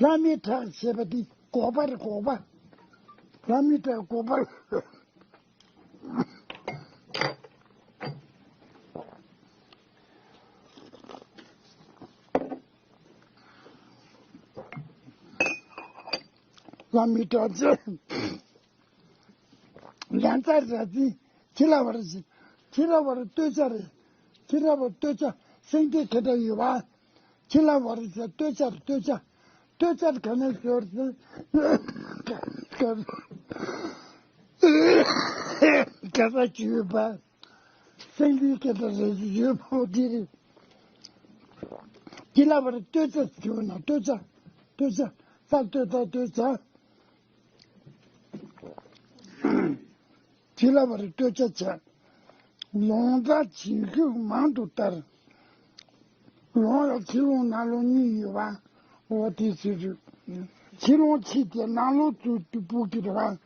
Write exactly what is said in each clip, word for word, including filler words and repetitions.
ལྷ་མིའི་བྲག་ཞེས་པ་འདི་འགོག་པ་རེད། འགོག་པ། ལྷ་མིའི་བྲག་འགོག་པ། ལྷ་མིའི་བྲག་ཅེས། ཡང་ཚར་ར་ཙི། ཁྱི་ལ་བར་ཞིག་ཁྱི་ལ་བར་སྟོད་ཆ་རེད། ཁྱི་ལ་བར་སྟོད་ཆ། སེང་ལྡེང་ཁེ་འདྲ་ཡོད་པ། ཁྱི་ལ་བར་ཞིག་སྟོད་ཆ་རེད། སྟོད་ཆ། སྟོད་ཆ་ག་ནས་ཤོར་ཟིན། ག་ས་བྱུས་པ། སེང་ལྡེང་ཁེ་འདྲ་རེད་ཡོད་པོ་འདི་རེད། ཁྱི་ལ་བར་སྟོད་ཆ་ཞུ་ན་སྟོད་ཆ། སྟོད་ཆ། ས་སྟོད་ཆ་སྟོད་ཆ། ཁྱི་ལ་བར་སྟོད་ཆ་བྱས། ལོང་རྟ་བྱིན་གོས་མང་དུ་བསྟར། ལོང་ལ་ཕྱི་ལོང་ནང་ལོང་གཉིས་ཡོད་པ། འོ་དེ་ཟེར་དུས། ཕྱི་ལོང་ཕྱི་དེ་ནང་ལོང་ཚུར་དུ་སྤུ་གི་རེད་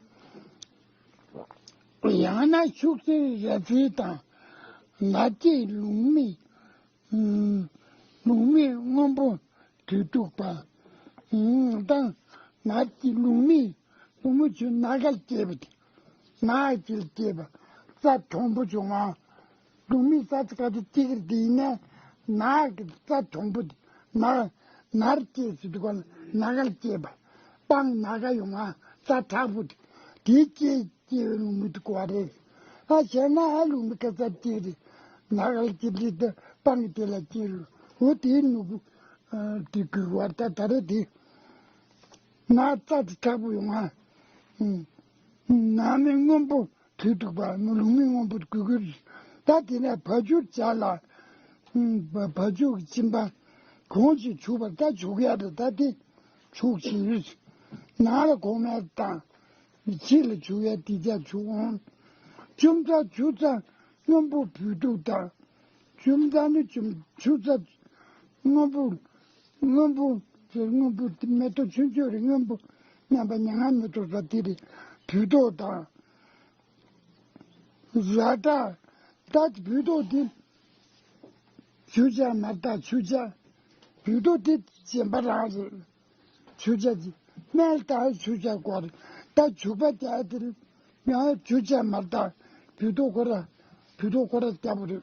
པ། ཡང་ན་ཤུག་རྩེ་ར་ཙི་དང་། ལ་སྐྱེས་ལུག་མིག་ལུག་མིག་སྔོན་པོ་དུས་གཏུགས་པ། དང་། ནགས་ཀྱི་ལུག་མིག་ལུག་མིག་ཆུ་ནགས་ཀར་སྐྱེས་པ་དེ། ནགས་ཀྱི་སྐྱེས་པ། རྩྭ་གྲུང་པོ་བྱུང་བ། ལུག་མིག་རྩྭ་ཆེ་ཁ་ཆེ་གཅིག་གིས་དེ་ཡིན་ནས། ནགས་ཀྱི་རྩྭ་གྲུང་པོ་དེ། ནགས་ནགས་སྐྱེས་ཟེར་དུས་ག་ལ་ནགས་ཀར་སྐྱེས་པ། སྤང་ནགས་ཀ་ཡོང་བ། རྩྭ་མཁྲེགས་པོ་དེ། དེའི་སྐྱེས། སྐྱེ་བའི་ལུག་མིག་ཏུ་གོ་བ་རེད། ཨ་བྱས་ན་ཨ་ལུག་མིག་ག་ས་སྐྱེ་རེད། ནགས་ཀ་ལ་སྐྱེ་རེད་དེ་སྤང་གི་དེ་ལ་སྐྱེ་རེད། འོ་དེའི་ནུ་བོ། དེ་གུས་བར་ད་ད་རེད་དེ། ནགས་རྩྭ་དེ་མཁྲེགས་པོ་ཡོང་ང་། ནགས་མིག་སྔོན་པོ་དུས་གཏུགས་པ་ནི་ལུག་མིག་སྔོན་པོ་དུས་གུས་གུས། ད་དེ་ནས་བ་ཕྱུགས་བྱ་ལ། བ་ཕྱུགས་ཀྱི་གཅིན་པ་གང་ཞིག་བྱུག་པར་ད་བྱུག་ཡ་རེད་ད་དེ། བྱུག་ཅིག་ཡོད། ནགས་ལ་གོང་མའི་དང་། ཕྱི་ལ་བྱུག་ཡ་དེ་ཅག་བྱུག་འོང་། ལྕུམ་རྩྭ་ཆུ་རྩྭ་སྔོན་པོ་བུལ་ཏོག་དང་། ལྕུམ་རྩྭ་ནི་ལྕུམ་ཆུ་རྩྭ་སྔོན་པོ། སྔོན་པོ་ཟེར་སྔོན་པོ་དེ་མེ་ཏོག་ཆུང་ཆུང་རེད། སྔོན་པོ་མཉམ་པ་མྱ་ངན་མེ་ཏོག་རྩྭ་དེ་རེད། བུལ་ཏོག་དང་། ར་ཏྲ། ད་བུལ་ཏོག་དེ། ཆུ་བྱ་མར་ད་ཆུ་བྱ། བུལ་ཏོག་དེ་གཞན་པ་རང་རེད། ཆུ་བྱ་དེ། སྨན་ལྟར་ཆུ་བྱ་སྐོར། ད་བྱུག་པ་རྒྱག་དེར། ཡང་ཆུ་བྱ་མར་ད། བུལ་ཏོག་ཁོ་ར། བུལ་ཏོག་ཁོ་ར་རྒྱག་པ་རེད།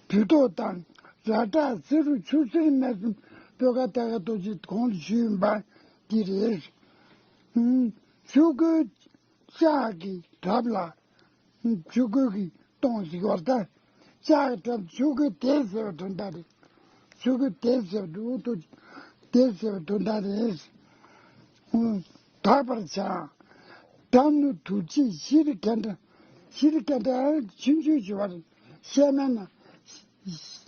བུལ་ཏོག་དང་། ར་ཏྲ་བསེ་རུ་ཆུ་སེར་སྨན་གསུམ་སྤོས་ཀ་ཏ་ཀ་ཏོ་ཅི་གོང་དུ་ཞུས་ཡིན་པ་འདི་རེད། ཆུ་ཁོལ་ལྕགས་ཀྱི་གྲབས་ལ། ཆུ་ཁོལ་གྱི་སྟོང་ཟེར་བ་དང་། ལྕགས་ཀྱི་གྲབས་ཆུ་ཁོལ་དེ་ཟེར་བ་དོན་དག་རེད། ཆུ་ཁོལ་དེ་ཟེར་བ་དུ་དུ་དེ་ཟེར་བ་དོན་དག་རེད། དག་པར་བྱ། སྒྲ་ནི་དུར་བྱེད་ཤེལ་རི་གན་ཏྲ། ཤེལ་རི་གན་ཏྲ་ཆུང་ཆུང་ཞིག་བར་ཤེལ་མའི་ནང་།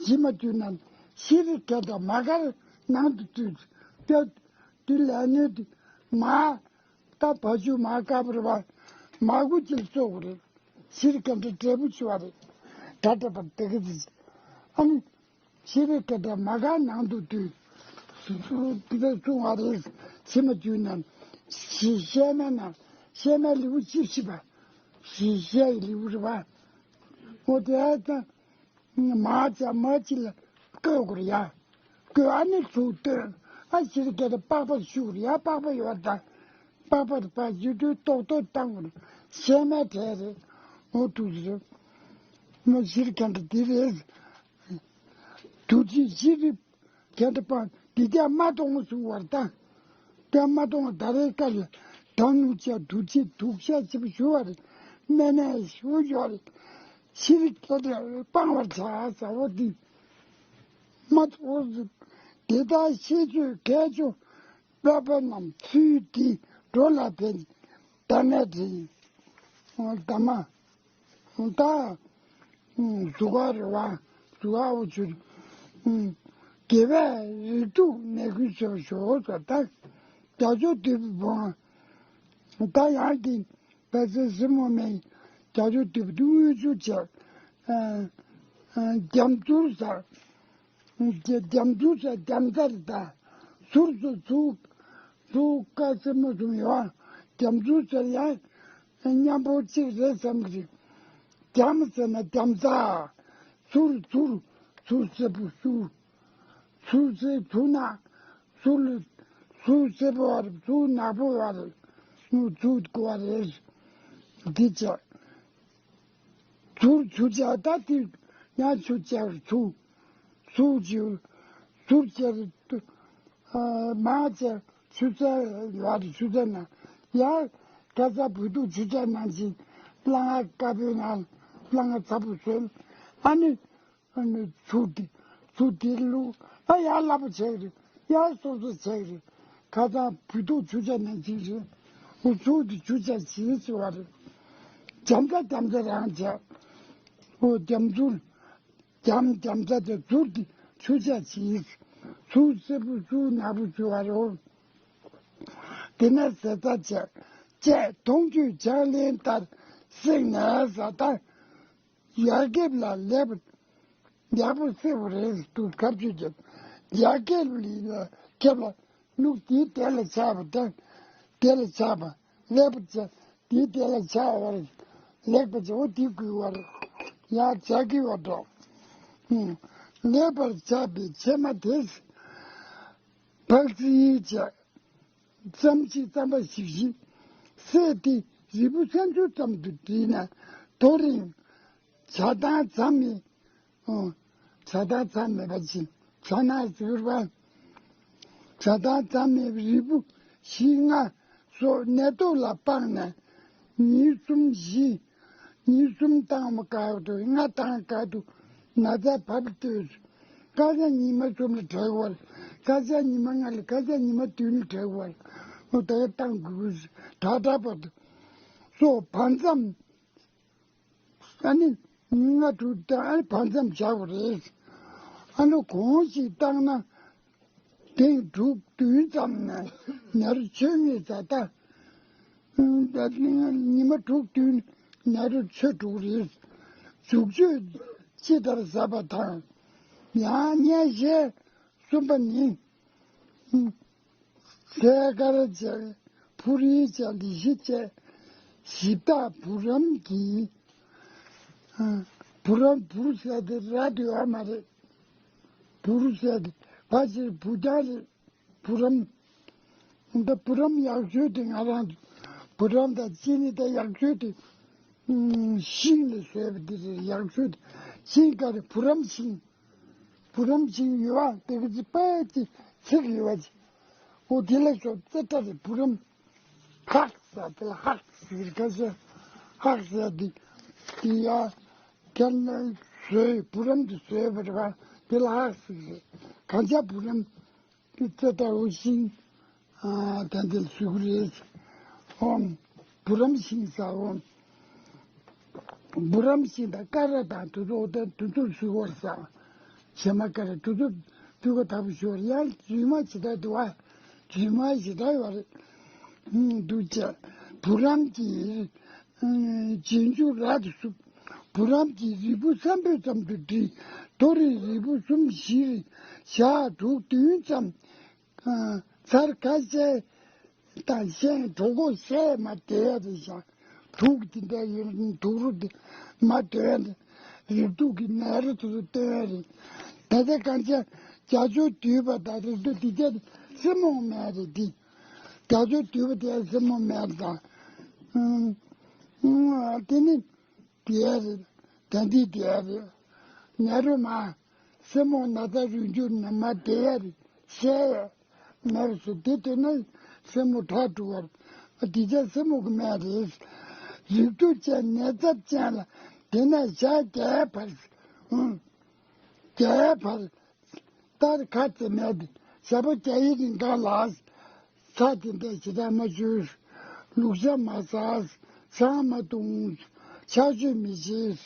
ཤེལ་མ་བརྒྱུད་ན་ཤེལ་རི་གན་ཏྲ་མ་གར་ནང་དུ་བཏུད། ཏེ་དུ་ལས་ནི་དུ་མ། ད་བ་ཕྱུགས་མ་དཀར་པོ་རེད་པ། མ་གུ་ཅིག་གཙོ་བོ་རེད། ཤེལ་རི་གན་ཏྲ་འབྲས་བུ་ཆེ་བ་རེད། ད་ད་པ་དེ་གི་ཟིག་ཨ་ནི། ཤེལ་རི་གན་ཏྲ་མ་གར་ནང་དུ་བཏུད། སུ་སུ་དེ་གསུང་བ་རེད། ཤེལ་མ་བརྒྱུད་ན། ཤེལ་ཤེལ་མའི་ནང་། ཤེལ་མའི་ལེའུ་བཅུ་བཞི་པ། ཤེལ་ཤེལ་ལེའུ་རེད་པ། འོ་དེ་ཨ་ཙང་། མ་ཅ་མ་ཅི་ལ་བཀོད་དགོས་རེད་ཡ། བཀོད་ཨ་ནི་ཚུར་སྟོན། ཨ་ཤེལ་རི་གན་ཏྲ་པགས་པ་བཤུ་དགོས་རེད་ཡ། པགས་པ་ཡོད་པ་དང་། པགས་པ་རེད་པ་ཡུལ་དུས་ཏོག་ཏོག་བཏང་དགོས་རེད། ཤེལ་མའི་གྲས་རེད། འོ་དུ་རེད། མ་ཤེལ་རི་གན་ཏྲ་དེ་རེད། དུ་ཅི་ཤེལ་རི་གན་ཏྲ་པང་འདི་དེ་མ་གཏོང་གསུང་བར་དང་། དེ་མ་གཏོང་ད་རེས་ཀ་ལ་དང་ནུ་ཅ་དུ་ཅི་དུག་ཤ་ཆེ་བ་ཞུ་བ་རེད། སྨན་ནས་ཞུ་ཞོར་རེད། ཤེལ་རི་གན་ཏྲ་སྤང་བར་བྱ་ཟེར་བ་འདི། མ་ཐོག་དེ་དག་ཤེས་བཅོས་གལ་ཆུང་། སློབ་པ་རྣམས་ཚུལ་འདིས་འགྲོ་ལ་ཕན། ཟླ་མེད་དྲིན། ཟླ་མ། ད། གཟུགས་ཁ་རེད་པ། གཟུགས་ཁ་འོ་ཆུ། དགེ་བས་རིགས་དྲུག་ནད་ཀུན་སེལ་བར་ཤོག་ཟེར་ད། རྒྱ་མཚོ་བདུད་པོའི་བུ། ད་ཡང་གི་བལ་བཟའ་སྲིན་མོ་མེ། རྒྱ་མཚོ་བདུད་པོ་དེ་མངོན་ཆུ་བྱས། རྒྱ་མཚུར་ཟེར། རྒྱ་མཚུར་ཟེར་རྒྱ་མཚར་ད། ཟུར་ཟུར་ཟུར། ཟུར་ཀ་སེར་མོ་ཟུམ་ཡོད། རྒྱ་མཚུར་ཟེར་ཡང་མཉམ་པོ་གཅིག་རེད་བསམ་གི་རེད། རྒྱ་མ་ཟེར་ན་རྒྱ་མཚར། ཟུར་ཟུར་ཟུར་སེར་པོ་ཟུར། ཚུར་ཚེ་ཚུར་ན་ཚུར་ལ་ཚུར་སེར་པོ་བ་རེད། ཚུར་ནག་པོ་བ་རེད། ཚུར་ཚུར་དགུ་བ་རེད། འདི་བྱས། ཚུར་ཆུ་བྱས་ད་དེ་ཡང་ཆུ་བྱས་ཚུར་ཚུར་བྱས་ཚུར་བྱས་མ་བྱས་ཆུ་ཚ་ཡོད་རེད། ཆུ་ཚ་ན་ཡང་ཁ་ཚ་བུ་ཐུག་ཆུ་ཚ་ནང་བཞིན་སླ་ང་དཀར་པོའི་ནང་སླ་ང་ཚ་པོ་བཟོས། ཨ་ནི། ཨ་ནི་ཚུར་དེ་ཚུར་དེ་བླུག་ཨ་ཡར་སླ་པོ་བྱས་རེད། ཡར་སོ་སོ་བྱས་རེད། ཁ་སང་བུ་ཐུག་ཆུ་ཆ་ནང་ཅིག་རེད། འོ་ཚུར་དེ་ཆུ་ཆ་ཞིག་ཟེར་བ་རེད། རྒྱ་མཚོ་རྒྱ་མཚོ་རང་བྱས། འོ་རྒྱ་མཚོ་རྒྱ་རྒྱ་མཚོ་དེ་ཚུར་དེ་ཆུ་ཆ་ཞིག་ཚུར་སེར་པོ་ཚུར་ནག་པོ་བྱས་བ་རེད། འོ་དེ་ནས་ཟེར་ཚ་བྱས། བྱས་དོང་ཆུ་ཆག་ལེན་ལྟར་བསྲེགས་ནས་ཟ་ད། ཡར་རྒྱབ་ལ་ལེབ། ཡག་པོ་སེ་བོ་རེད་འདུག་ཁ་བཅུ་རྒྱབ། ཡར་རྒྱབ་ལ་རྒྱབ་ལ་ལུག་དེའི་དེ་ལ་ཆགས་པ་དང་། དེ་ལ་ཆགས་པ་ལེགས་པར་བྱ། དེའི་དེ་ལ་ཆགས་པ་རེད། ལེགས་པར་བྱ། འོ་དེ་དགོས་པ་རེད། ཡར་བྱ་གི་བ་འགྲོ། ལེགས་པར་བྱ་བའི་ཕྱེ་མ་དེས། ཕག་ཚིལ་བྱ། ཙམ་ཞིག་རྩམ་པ་ཞིབ་ཞིབ་བསྲེས་ཏེ་རིལ་བུ་ས་འབྱུང་ཙམ་དུ་བསྒྲིལ་ནས་དོ་རིང་། བྱ་དང་རྩྭ་མེད། ཨོ། བྱ་དང་རྩྭ་མེད་པ་ཅིག་བྱ་ན་ཟུར་བ། བྱ་དང་རྩྭ་མེད་པའི་རིལ་བུ་བཞི་ལྔ་སོགས་ནད་ཐོག་ལ་སྤངས་ནས་ཉིན་གསུམ་བཞི། ཉིན་གསུམ་བཏང་བ་བཀག་ཏུ་ལྔ་བཏང་བཀག་ཏུ་ན་ཚ་བབ་སྟེ། ཁ་སང་ཉི་མ་གསུམ་ལ་དྲག་བར། ཁ་སང་ཉི་མ་ལྔ་ལ། ཁ་སང་ཉི་མ་བདུན་ལ་དྲག་བར། འོ་ད་ཡ་བཏང་དགོས་ཀྱི་དྲག་དྲག་བར་དུ་སོགས་བར་མཚམས། ཨ་ནི་ཉིན་ལྔ་དྲུག་བཏང་ཨ་ནི་བར་མཚམས་བཞག་པ་རེད། ཨ་ནི་གོང་ཞིག་བཏང་ན། ཐེངས་དྲུག་བདུན་ཙམ་ནས་ནད་རོ་ཆོད་ངེས་ས་ད། ཉི་མ་དྲུག་བདུན་ནད་རོ་ཆོད་འགྲོ་གི་རེད། མཇུག་མཆོད་ཅི་ལྟར་ཟབ་པ་དང་། ཡང་སྙན་ཤལ་གསུམ་པ་ནི། ཟས་དཀར་བྱས། ཕུ་རིལ་བྱས། ལི་ཤི་བྱས། ཞིབ་བཏགས་བུ་རམ་གྱིས། བུ་རམ་བུར་ཟས་དེ་ར་དེ་ཡོད་མ་རེད། བུར་ཟས་དེ་ཕལ་ཆེར་བུ་རྒྱང་རེད། བུ་རམ། ད་བུ་རམ་ཡག་ཤོས་དེ་ང་རང་བུ་རམ་དང་ཅི་ནི་ད་ཡག་ཤོས་དེ་ཤིང་ལས་བཟོས་པ་དེ་རེད། ཡག་ཤོས་དེ་ཤིང་ག་རེ་བུ་རམ་ཤིང་། བུ་རམ་ཤིང་ཡོད་པ་དེ་ག་ཅི་པ་ཅི་ཚིག་ཡོད་པ་ཅི། འོ་དེ་ལ་ཤོག་རྩེ་ཏྲ་རེད། བུ་རམ་ཧག་ཟེར་དེ་ལ་ཧག་ཟེར་ཁ་ཤས་ཧག་ཟེར་དེ་དེ་ཡ་ཁྱེད་ནས་བཟོས་བུ་རམ་དེ་བཟོས་པ་རེད་པ། དེ་ལ་ཧག་ཟེར་རེད། གང་ཆ་བུ་རམ། དེ་ཙེ་ཏྲ་འོ་ཤིང་། ཨ་ད་འདི་ལ་ཟུག་རེད། ཨོམ། བུ་རམ་ཤིང་ཟ་འོམ། བུ་རམ་ཤིང་དང་ཀ་ར་དང་དུ་ཚོ་དེ་དུ་ཚོ་ཟུག་བར་ཟ། བྱེ་མ་ཀ་ར་དུ་ཚོ་དུ་ག་ཐབ་ཞོར་ཡང་རྫུན་མ་ཇི་ལྟར་འདུག་བ། རྫུན་མ་ཇི་ལྟར་ཡོད་རེད། འདུག་ཅེས་བུ་རམ་གྱི། རྗེས་འཇུག་ར་དུ་སུབ། བུ་རམ་གྱི་རིལ་བུ་སམ་བུ་ཙམ་དུ་བསྒྲིལ། དོ་རིང་རིལ་བུ་གསུམ་བཞིར་ཞག་དྲུག་བདུན་ཙམ། ཚར་ཁ་ཤས་དང་ཤན་གྲོ་གོ་ཤས་མ་དེ་ཡ་རེ་ཞག་དྲུག་དེ་འདྲ་ཡིན་དུག་རུ་དེ་མ་དོན་རེ་རིབ་དུག་གི་ནད་རོ་དུ་སྟོན་རེ། ད་ལྟ་གང་ཅི་རྒྱ་ཆུ་དུད་པ་དང་རིབ་དུག་དེ་ཅག་སེ་མོང་མེད་རེ་དེ། རྒྱ་ཆུ་དུད་པ་དེ་སེ་མོང་མེད་དང་། དེ་ནི། དེ་རེད། ད་འདི་དེ་རེད། ནད་རོ་མ། སེ་མོང་ན་ཚ་རུལ་འགྱུར་ན་མ་དེ་རེད། ཤེས་ཡ། མེད་སུ་དེ་དེ་ན་སེ་མོ་དྲག་འགྲོ་བར། དེ་ཅག་སེ་མོ་གི་མེད་རེད། རིགས་དྲུག་ཅན་ནད་ཚབས་ཅན་ལ་དེ་ན་ཞག་བརྒྱའི་བར། བརྒྱའི་བར། ལྟར་ཁ་ཙེ་མེད། ཞག་པོ་བརྒྱ་ཡི་རིང་གང་ལ། ཚ་དེ་འདྲ་ཞེ་དྲག་མ་བྱུང་། ལུག་ཤ་མ་ཟ། ཆང་མ་འཐུང་། ཆག་སྤྱོད་མི་བྱེད།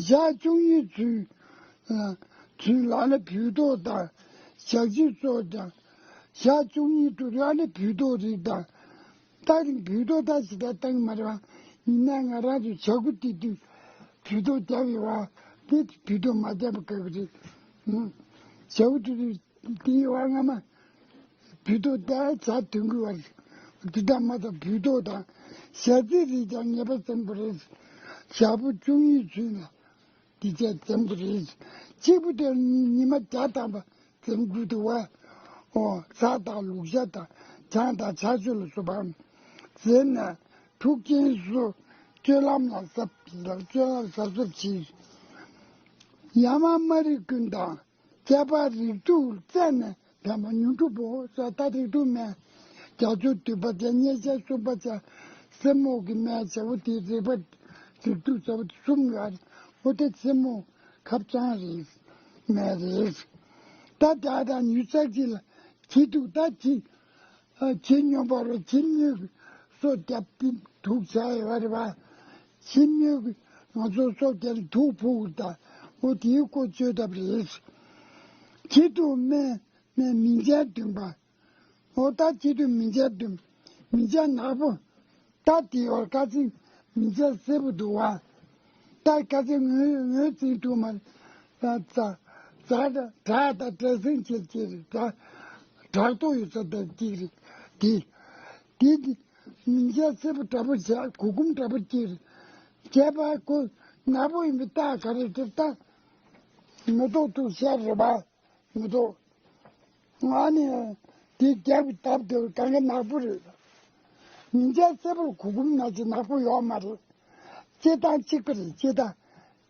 ཞག་བཅུ་གཉིས་ཚུན། ཚུན་ལ་ནི་བུལ་ཏོག་དང་། ཞག་ཕྱི་སོགས་ཀྱང་། ཞག་བཅུ་གཉིས་དུ་ལ་ནི་བུལ་ཏོག་རིགས་དང་། ད་རིང་བུལ་ཏོག་ད་ཞེ་དྲག་བཏང་མ་རེད་པ། ཡིན་ན་ང་རང་ཚོ་བྱ་ཁུ་དེ་དུས་བུལ་ཏོག་བརྒྱབ་ཡོད་པ། དེ་བུལ་ཏོག་མ་བརྒྱབ་པ་ག་གི་རེད། བྱ་ཁུ་དེ་དུས། དེའི་བར་སྔ་མ། བུལ་ཏོག་ད་ཆ་དུང་གི་བར། དེ་དང་མ་དང་བུལ་ཏོག་དང་། ཞག་ཚི་རིགས་ཀྱང་ངེས་པ་ཙམ་པོ་རེད། ཞག་པོ་བཅུ་གཉིས་ཚུན་ལ། དེ་ཆ་ཙམ་པོ་རེད། གཅིག་པུ་དེ་ཉི་མ་བརྒྱ་ཐམ་པ། འཛེམ་རྒྱུ་དེ་བ། ཨོ་ཚྭ་དང་ལུག་ཤ་དང་ཆང་དང་ཆ་ཆུ་ལ་སོགས་པ་འཛེམ་ནས་ཐུགས་རྐྱེན་སུ་སྤྱོད་ལམ་ལ་ཟབ་ལ་སྤྱོད་ལམ་ཟབ་ཟབ་གྱིས། ཡ་མ་མ་རིགས་ཀུན་དང་། ཁྱད་པར་རིགས་དྲུག་རྩད་ནས་འཕེན་པ་ཉུང་འཁྲུག་པོ་ཟ་ད་རིགས་དྲུག་མེད། རྒྱ་མཚོ་འདུས་པ་བྱས་མཉེས་བྱས་གསུམ་པ་བྱས། སེན་མོ་གི་སྨན་བྱས་པོ་དེ་རིགས་པ་རིགས་དྲུག་ཟ་བ་དེ་གསུམ་ཡོད་རེད། འོ་དེ་སེན་མོ་ཁབ་གཙང་རེད། མེད་རེད། ད་རྒྱ་དང་ཉུ་ཚགས་ཅིག་ལ་གྱི་འདུག་ད་གྱི། ཨ་གྱི་སྨྱོན་པ་རུ་གྱི་སྨྱོས་སོ་རྒྱབ་སྟེ་འདུག་བྱས་ཡོད་རེད་པ། གྱི་སྨྱོས་ང་ཚོ་སོ་རྒྱབ་དུག་ཕུག་ད་འོ་དེའི་སྐོར་བཅོས་ཐབས་རེད། གྱི་འདུག་སྨན། སྨན་མིང་ཅན་བདུན་པ། འོ་ད་ཅི་དུས་མིང་ཅན་བདུན། མིང་ཅན་ནག་པོ། ད་དེ་བར་ཁ་ཚིག་མིང་ཅན་སེར་པོ་འདུག་བ། ད་ཁ་ཚིག་ངོས་ངོས་ཚིག་དུ་མ། ཙ་ཙ་དྲག་དང་དྲག་སེང་ཁྱེར་ཁྱེར་དྲག་དྲག་ཏོ་ཡོད་ས་དང་ཅིག་རེད། དེ་དེ་དེ་མིང་ཅན་སེར་པོ་འདྲ་པོ་བྱས་གུ་གུམ་འདྲ་པོ་ཅིག་རེད། བྱས་པ་ཁོ་ནག་པོ་ཡིན་པའི་རྟགས་ག་རེ་རེད་ད། མེ་ཏོག་ཐུག་ཤར་རེད་པ། མི་འདུག་ང་ནི་དེ་རྒྱབ་ཀྱི་སྟབས་བདེ་བའི་གང་ག་ནག་པོ་རེད། མིང་ཅན་སེར་པོར་གུ་གུམ་ན་ཅི་ནག་པོ་ཡོད་མ་རེད། སྤྱིར་བཏང་གཅིག་པ་རེད། སྤྱིར་བཏང་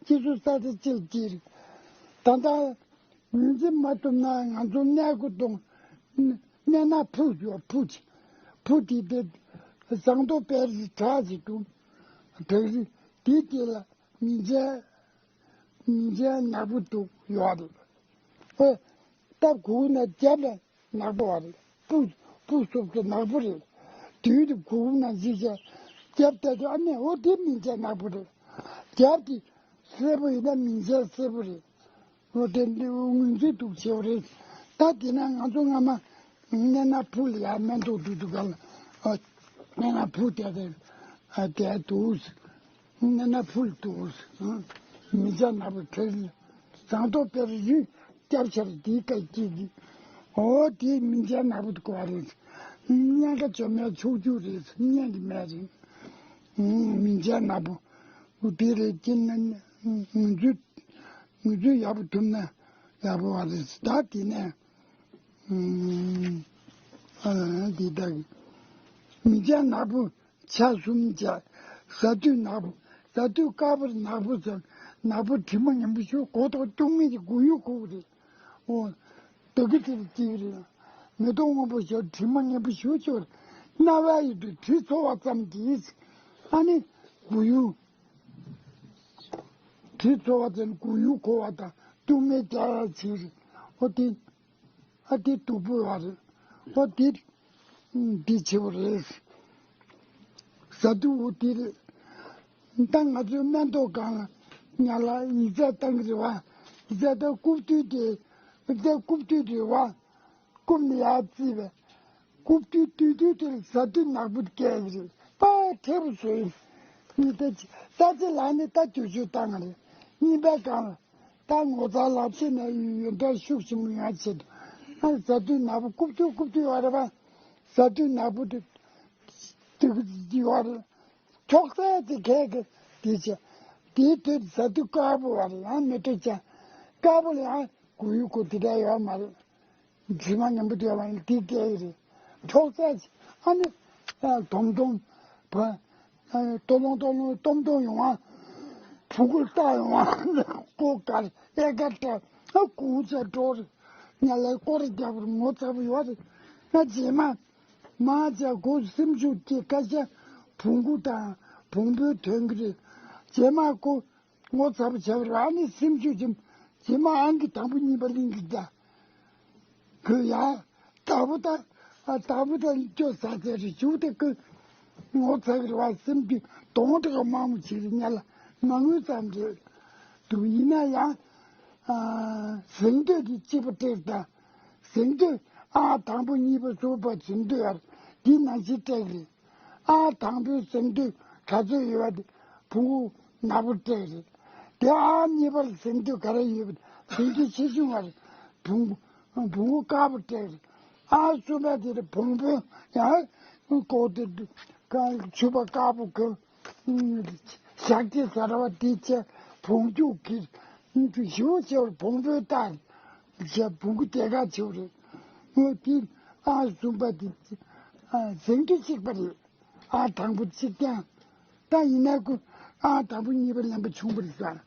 སྤྱི་ཚོགས་ས་ཆ་གཅིག་གཅིག་རེད། ད་ལྟ་ངོས་འཛིན་མ་ཐུབ་ན་ང་ཚོ་གནས་སྒོ་གཏོང་། གནས་ན་ཕུ་ཡོད་ཕུ་ཅི་ཕུ་དེ་དེ་ཟངས་མདོག་དཔལ་རི་བྲག་ཅིག་འདུག་བྲག་རི་དེ་དེ་ལ་མིང་ཅན་མིང་ཅན་ནག་པོ་འདུག་ཡོད་རེད། ཨོ། སྟབས་གུག་ན་རྒྱབ་ལ་ནག་པོ་བ་རེད། སྤུ་སྤུ་སོབ་ཏུ་ནག་པོ་རེད། དུས་དུ་གུག་ན་འཇིགས་བྱས་རྒྱབ་ལྟ་དུས་ཨ་ནི་འོ་དེ་མིང་ཅན་ནག་པོ་རེད། རྒྱབ་དེ་སེར་པོ་ཡིན་ན་མིང་ཅན་སེར་པོ་རེད། འོ་དེ་འདི་ངོས་འཛིན་འདུག་བྱེད་པ་རེད། ད་དེ་ན་ང་ཚོ་སྔ་མ་སྨན་སྣ་ཕུག་ལ་ཡ་སྨན་ཐོག་འགྲོ་དུས་ག་ལ་སྨན་སྣ་ཕུག་དེ་དེ་དེ་འདུག་སྨན་སྣ་ཕུག་ལ་འདུག་མིང་ཅན་ནག་པོ་དེ་ཟངས་མདོག་དཔལ་རི་སྐྱབས་ཆེར་དེའི་སྐད་ཅིག་གིས་འོ་དེ་མིང་ཅན་ནག་པོ་དེ་གོ་བ་རེད། སྙན་ཁ་བཅོ་མའི་ཕྱོགས་བཅུ་རེད། སྙན་གྱི་སྨན་རེད། མིང་ཅན་ནག་པོ་འོ་དེ་རེད། ཅི་ན་ངོས་འཛིན་ངོས་འཛིན་ཡག་པོ་ཐུབ་ན་ཡག་པོ་བ་རེད། ད་དེ་ནས་ཨ་འདི་དག་མིང་ཅན་ནག་པོ། ཆ་གསུམ་བྱས། ཟ་དུས་ནག་པོ། ཟ་དུས་དཀར་པོར་ནག་པོ་ཟེར། ནག་པོ་དྲི་མ་ངན་པོ་ཞུ་གོ་ཐོག་གཏུག་མི་གི་མགོ་ཡུ་ཁུག་རེད། འོ། དེ་གི་དེར་གཅིག་རེད། མེ་ཏོག་སྔོན་པོ་ཞོ་དྲི་མ་ངན་པོ་ཞུ་ཆོར། རྣ་བ་ཡི་དུ་དྲི་ཚོར་བ་ཙམ་གྱིས། ཨ་ནི་མགོ་ཡུ། དྲི་ཚོར་བ་ཙམ་མགོ་ཡུ་ཁུག་པ་དང་གཏུག་མི་རྒྱག་ཡ་ཆེ་རེད། འོ་དེ། ཨ་དེ་སྡུག་པོ་ཡོད་རེད། ཨོ་དེ་འདི་ཆེ་བོ་རེད། ཟ་དུས་འོ་དེ་རེད། ད་ང་ཚོའི་སྨན་ཐོག་སྒང་ལ་ཉ་ལ་ཡིག་ཚད་བཏང་གི་རེད་བ། ཡིག་ཚད་ད་རྐུབ་སྟོད་དེ་ཡིག་ཚད་རྐུབ་སྟོད་རེད་བ། རྐུབ་ནས་ཡར་བརྩིས་པས། རྐུབ་སྟོད་སྟོད་སྟོད་དེ་ལ་ཟ་དུས་ནག་པོ་སྐྱེ་གི་རེད། ད་ཐེབས་བཟོས་ཡིན། ད་ཅི་ལ་ནི་ད་དུས་ཚོད་བཏང་ང་རེད། གཉིས་པའི་སྒང་ལ། ད་ངོ་ཚ་ལ་ཕྱིན་ནས་ཡོན་ཏན་ཤུགས་ཆེན་པོ་ཡོང་ཆེད་དུ། ཨ་ཟ་དུས་ནག་པོ་རྐུབ་སྟོད་རྐུབ་སྟོད་ཡོད་རེད་པ། ཟ་དུས་ནག་པོ་དེ་དེ་ཡོད་རེད། འཁྱོག་ཚད་དེ་གས་གས་དེ་བྱས། དེའི་དུས་ཟ་དུས་དཀར་པོ་ཡོད་རེད། ཡང་མི་སྤྲོ་ཅང་། དཀར་པོ་ལ་ཡང་གུ་ཡུ་གུ་དེ་འདྲ་ཡོད་མ་རེད། དྲི་མ་ངན་པོ་དེ་ཡོད་མ་རེད། དེ་གས་རེད། འཁྱོག་ཚད་ཅིག་ཨ་ནི། ཨ་དོམ་དོམ། བ། ཨ་ཏོ་ལོང་ཏོ་ལོང་སྟོམ་སྟོམ་ཡོང་བ། བུ་གུ་ལྟ་ཡོང་བ། ཀོ་དཀར་ཨེ་དཀར་སྟེ་ཨ་ཀུ་ཚ་འགྲོ་རེད། ང་ལ་སྐོར་རྒྱག་པར་ངོ་ཚ་པོ་ཡོད་རེད། ང་རྗེས་མ་མ་བྱས་ཁོ་སེམས་ཤུགས་ཀྱི་སྐད་ཆ་བོང་གུ་དང་བོང་བུའི་དོན་གྱི་རེད། རྗེས་མ་ཁོ། ངོ་ཚ་པོ་བྱས་པ་རེད། ཨ་ནི་སེམས་ཤུགས་ཀྱིས་རྗེས་མ་ཨང་ཀི་དང་པོ་གཉིས་པ་གླིང་གི་བརྒྱ། ཁོས་ཡ། དྭགས་པོ་དང་། ཨ་དྭགས་པོ་དང་སྐྱོ་ས་ཚད་རེ་ཞུ་སྟེ་ཁོས་ངོ་ཚ་གི་རེད་བ། སེམས་ཀྱི་གདོང་དྲེག་མང་མོ་བྱེད་རེད། ཉ་ལ་མ་དངུལ་ཙམ་རེད་འདུག་ཡིན་ན་ཡང་། ཨ་གཟེངས་བསྟོད་ཀྱི་སྐྱིད་པ་སྤྲད་དང་། གཟེངས་བསྟོད་ཨ་དང་པོ་གཉིས་པ་གསུམ་པ་གཟེངས་བསྟོད་ཡར་འདི་ནང་བཞིན་སྤྲད་གི་རེད། ཨ་དང་པོའི་གཟེངས་བསྟོད་ག་ཚོད་ཡོད་པ་དེ་བོང་གུ་ནག་པོ་སྤྲད་རེད། དེ་ཨ་གཉིས་པར་གཟེངས་བསྟོད་ག་རེ་ཡོད་པ་གཟེངས་བསྟོད་ཆེ་ཆུང་བ་རེད། བོང་གུ་བོང་གུ་དཀར་པོ་སྤྲད་རེད། ཨ་གསུམ་པ་དེ་རེད། བོང་བུ་ཡང་ཀོ་དེ་ཆུ་པ་དཀར་པོ་གི་ཞག་གཅིག་ཟ་ར་བ་དེ་བྱས་བོང་ཆུ་གིས་ཞུ་ཞེས་བོང་བུའི་རྟགས། བྱས་བུ་གུ་དེ་ག་བྱེད་རེད། འོ་དེ་ཨ་གསུམ་པ་དེ་ཨ་ཟིང་འཁྲུག་གཅིག་པ་རེད། ཨ་དང་པོ་གཅིག་ཀྱང་། ད་ཡིན་ན་ཁོ་ཨ་དང་པོ་གཉིས་པ་ལེན་པ་བྱུང་བ་རེད་ཟེར།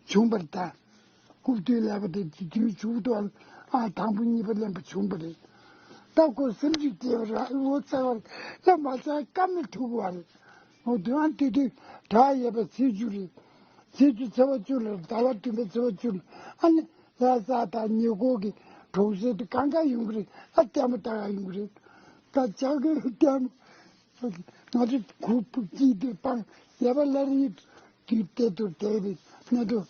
བྱུང་བ་རེད་ད། རྐུབ་སྟོད་ཀླད་པ་དེ་དེ་དུས་མཇུག་ཏུ་ཨ་དང་པོ་གཉིས་པ་ལེན་པ་བྱུང་བ་རེད། ད་ཁོ་སེམས་ཤུགས་སྐྱེས་པ་རེད། འོ་ཚ་བ་རེད། ད་མ་ཚ་ཀ་མི་ཐུག་པ་རེད། འོ་དུས་ཨ་དེ་དུས་བྲག་ཡོད་པ་ཚེས་བཅུ་རེད། ཚེས་བཅུ་ཚེས་པ་བཅུ་ལ་ཟླ་བ་བདུན་པའི་ཚེས་པ་བཅུ་ལ་ཨ་ནི་ལྷ་ས་དང་ཉེ་འཁོར་གྱི་གྲོང་གསེབ་དེ་གང་ག་ཡོང་གི་རེད། ཨ་ལྟད་མོ་ལྟ་ག་ཡོང་གི་རེད། ད་ཇག་གི་ལྟད་མོ། ང་ཚོ་གུ་སྐྱིད་དེ་སྤང་ཡ་པ་ལ་རི་དུས་དེ་དུ་དེ་རེད་མེ་འགྲོ།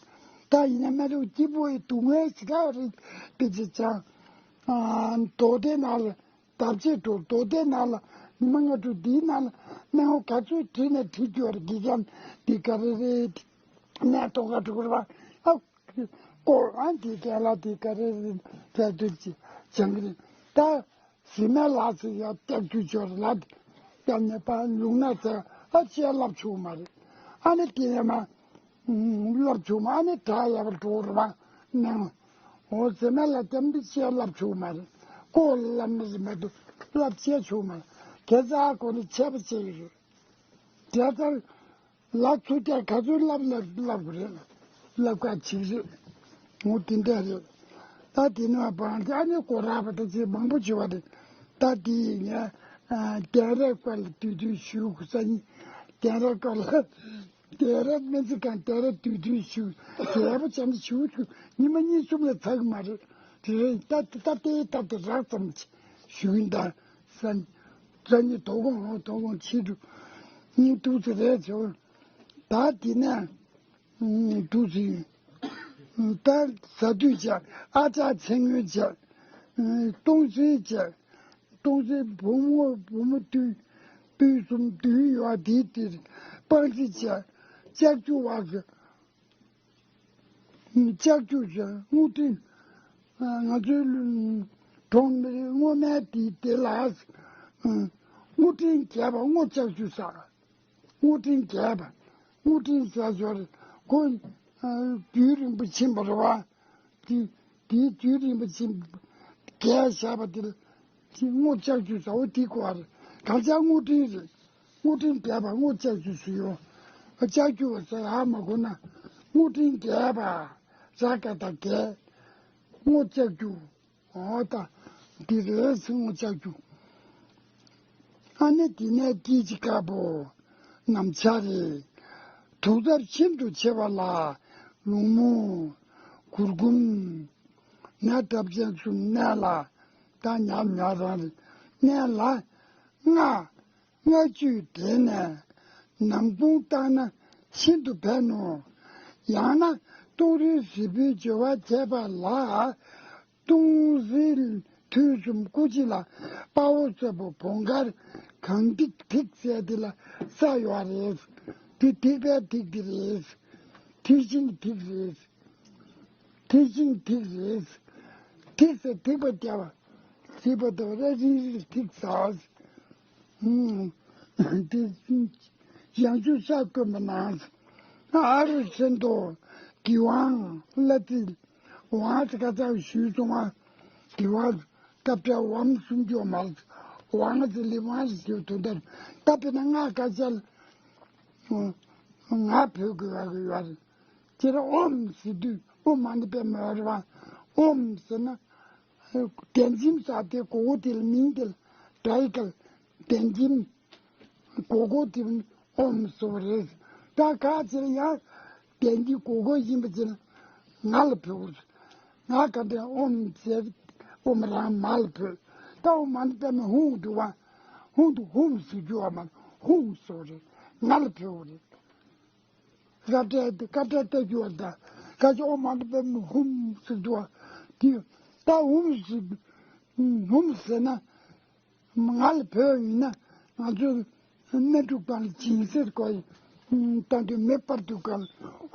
ད་ཡིན་ན་མེ་འགྲོ་སྐྱིད་པོ་ཡི་སྡུག་བསྔལ་ཞིག་ག་རེད་དེ་ཅི་ཅང་། རྡོ་སྡེ་ནང་ལ་འདབ་ཆས་འགྲོ། རྡོ་སྡེ་ནང་ལ་ཉི་མ་ལྔ་དྲུག་འདིའི་ནང་ལ་སྨན་ཁང་ག་ཚོད་བྲིས་ནས་བྲིས་རྒྱུ་རེད། དགེ་རྒན་འདི་ག་རེ་རེད། ནས་ཐོག་ཁ་གྲུ་གུར་བ་ཨ་ཀོ་ཨ་འདི་རྒན་ལགས་འདི་ག་རེ་རེད་ཟེར་དུས་ཅི་སྦྱང་གི་རེད་ད། གཟིམ་མལ་ལ་ཚེ་ཡ་སྟེགས་ཆུ་ཆོར་ལ་ཡ་ནས་པ་ལུང་ན་ཚེ་ཨ་ཅེ་ལབ་ཆོག་མ་རེད། ཨ་ནི་དེ་ཡ་མ་ལབ་ཆོག་མ། ཨ་ནི་དྲ་ཡ་བ་འགྲོ་རུ་བ་ནང་འོ་གཟིམ་མལ་ལ་དེམ་དུ་ཅེ་ལབ་ཆོག་མ་རེད། ཀོ་ལབ་མི་ཟིན་མ་དུ་ལབ་ཅེ་ཆོག་མ་རེད། དེ་ཚ་ཀོ་ནི་ཆེ་བ་ཅེ་ཡི་རེད། དེ་ལྟར། ལ་ཚུར་བསྐྱར་ག་ཚོད་ལབ་ལབ་ལབ་དགོས་རེད། ལབ་ཁ་ཅིག་རེད། ངོ་དེ་འདྲ་རེད། ད་དེ་ནས་བང་དེ་ཨ་ནི་སྐོར་ར་བ་དེ་ཚེ་མང་པོ་བྱེད་པ་རེད། ད་དེ་ཡིན་ཡ། གདན་རབས་སྐོར་ལ་དུས་དུས་ཞུ་དགོས་ས་ཡིན། གདན་རབས་སྐོར་ལ། གདན་རབས་སྨན་རྩིས་ཁང་གདན་རབས་དུས་དུས་ཞུ། རྒྱལ་པོ་བྱམས་ཞུ་ཞུ་ཉི་མ་གཉིས་གསུམ་ལ་ཚར་གི་མ་རེད། དེ་རེད་ད་ད་ལྟའི་ད་དེ་རགས་ཙམ་ཞུ་གི་འདུག་ས། རྩ་ཉིད་དོ་དགོང་འོ་དོ་དགོང་ཕྱི་དྲོ་གཉིད་འདུག་ཚེ་རེད་ཚེ། ད་དེ་ནས་འདུག་ཚེ་ད་ཟ་དུས་བྱ་ཨ་ཅག་ཚེ་སྔོན་བྱ། སྟོང་ཚེ་བྱ། སྟོང་ཚེ་བུ་མོ་བུ་མོ་བདུན་སྤུན་གསུམ་བདུན་ཡོད་དེའི་དེར་སྤང་རྩི་བྱ། ལྕགས་ཀྱུ་བ་གི་ལྕགས་ཀྱུ་བྱ་དངུལ་ཕྲན། ང་ཚོའི་གྲོང་སྔོ་སྨན་དེའི་དེ་ལ་དངུལ་ཕྲན་བརྒྱད་པ་སྔོ་ལྕགས་ཀྱུ་ཟེར། དངུལ་ཕྲན་བརྒྱད་པ། དངུལ་ཕྲན་ཟེར་ཞོར་ཁོ་རྒྱུན་རིང་པོ་ཕྱིན་པ་རེད་བ། དེ་དེའི་རྒྱུན་རིང་པོ་ཕྱིན་བརྒྱད་བཞག་པ་དེ་ལ་དེ་སྔོ་ལྕགས་ཀྱུ་ཟེར་བ་དེ་གོ་བ་རེད། གང་ལྕགས་དངུལ་ཕྲན་རེད། དངུལ་ཕྲན་བརྒྱད་པ་སྔོ་ལྕགས་ཀྱུ་ཟེར་ཡོད། ལྕགས་ཀྱུ་བ་ཟེར་ཡ་མ་གོ་ན་དངུལ་ཕྲན་བརྒྱད་པ། ར་ག་བཏགས་བརྒྱད། སྔོ་ལྕགས་ཀྱུ། འོ་ད། འདི་རེད་སེམས་ངོ་ལྕགས་རྒྱུ། ཨ་ནི་འདི་ནས་སྐྱེས་ཀྱི་དཀར་པོ། ནམ་ཆ་རེད། དུག་ཚབས་ཤིན་ཏུ་ཆེ་བ་ལ། ལུང་མོ། གུར་གུམ། ནད་དྲག་ཅན་གསུམ་གནད་ལ། ད་ཉག་ཉག་རང་རེད། གནད་ལ། ལྔ། ལྔ་བཅུས་དེ་ནས་ནམ་གུང་བཏང་ན་ཤིན་ཏུ་ཕན་ནོ། ཡང་ན་ལྟོ་རིལ་བཞི་པོའི་སྦྱོར་བ་བྱས་པ་ལ། ལྟོ་རིལ་དུས་གསུམ་སྐུ་ཕྱི་ལ་དཔའ་བོ་རྩེ་པོ་བོང་དཀར་གང་ཐིག་ཐིག་ཟེར་དེ་ལ་ས་ཡོད་རེད། དེ་ཐིག་པའི་ཐིག་དེ་རེད། ཐིག་ཤིང་ཐིག་རེད། ཐིག་ཤིང་ཐིག་རེད། ཐིག་ཟེར་ཐིག་པ་བརྒྱབ་པ། ཐིག་པ་བརྒྱབ་པ་རེད་རིག་རིག་ཐིག་ཟེར། ཨུམ། དེ་ཡང་ཆུ་ས་བསྐོན་པ་ན། ཨ་རུ་སེ་འདོ་གི་ཝང་ལ་ཏི་ཝང་ཙི་ཀ་ཙ་ཞུས་སོང་ང་། གི་ཝང་སྐབས་དེར་ཝང་གསུང་རྒྱུ་མ་ཝང་ཙི་ལི་ཝང་ཙི་ཞུ་དོན་དེར་ད་དཔེར་ན་ང་ཀ་ཅལ་ང་བོད་གི་བ་གི་ཡོད་རེད། དེར་ཨོམ་ཟེར་དུས་ཨོ་མ་ནི་པའི་མོ་རེད་བ། ཨོམ་ཟེར་ན། དན་ཅིམ་ས་དེ་གོ་གོ་དེ་ལ་མིང་དེ་ལ་དྲ་ཡི་གལ་དན་ཅིམ། གོ་གོ་དེ་ཨོམ་སོ་རེད། ད་ག་ཅེར་ཡང་དན་ཅིམ་གོ་གོ་ཡིན་པ་ཅེར་ང་ལ་བོས། ང་ག་འདྲ་ཨོམ་ཟེར་ཨོམ་རང་མ་ལ་བོས། ད་ཨོ་མ་ནི་པའི་མ་ཧུང་དུ་བ། ཧུང་དུ་ཧུམ་ཟེར་རྒྱུ་བ་མ་ཧུང་སོ་རེད། ང་ལ་བོས་རེད། ར་སྤྲད་དེ་ཀ་སྤྲད་ལྟ་རྒྱུ་བ་ད་ཀ་ཅོ་ཨོ་མ་ནི་པའི་མ་ཧུམ་ཟེར་རྒྱུ་བ་དེ་ད་ཧུམ་ཟེར་ཧུམ་ཟེར་ན། ང་ལ་བོད་ཡིན་ན་ང་ཚོ་སྨན་འཁྲུག་པ་ལ་སྦྱིན་སྲེག་གོ་ཡི་ལྟ་དུས་མེ་སྤར་དུས་ག་ལ་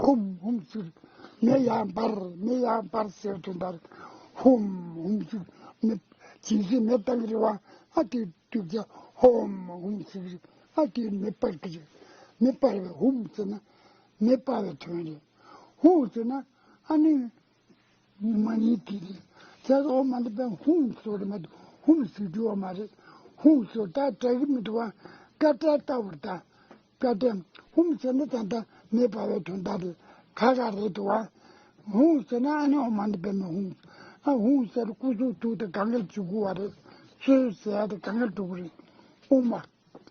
ཧུམ་ཧུམ་ཟེར། མེ་ཡར་འབར་མེ་ཡར་འབར་ཟེར་དུས་འདར་ཧུམ་ཧུམ་ཟེར། མེ་སྦྱིན་སྲེག་མེ་བཏང་རེ་བ་ཨ་དུས་དུས་ཀྱ་ཧུམ་ཧུམ་ཟེར་ཨ་དུས་མེ་སྤར་གི་རེད། མེ་སྤར་བའི་ཧུམ་ཟེར་ན་མེ་སྤར་བའི་དོན་རེད། ཧུམ་ཟེར་ན་ཨ་ནི། མ་ནི་དེ་རེད། ཚེ་རོགས་མ་འདི་པའི་ཧུང་ཟེར་བ་མ་འདུག་ཧུང་ཟེར་རྒྱུ་བ་མ་རེད། ཧུང་ཟེར་ད་དྲག་གི་མི་འདུག་བ། ཀ་ཏྲ་ལྟ་བུར་ད། ཀ་ཏྲ། ཧུང་ཟེར་ན་ད་ལྟ་མེ་འབར་བའི་དོན་དག་རེད། ཁ་ཁ་རེད་འདུག་བ། ཧུང་ཟེར་ན་ཨ་ནི་ཧོ་མ་འདི་པའི་མི་ཧུང་། ཨ་ཧུང་ཟེར་སྐུ་གཟུགས་དུག་དེ་གང་ག་འཇུག་གི་བ་རེད། སོས་ཟེར་ཡ་དེ་གང་ག་འགྲོ་གི་རེད། ཨོ་མ།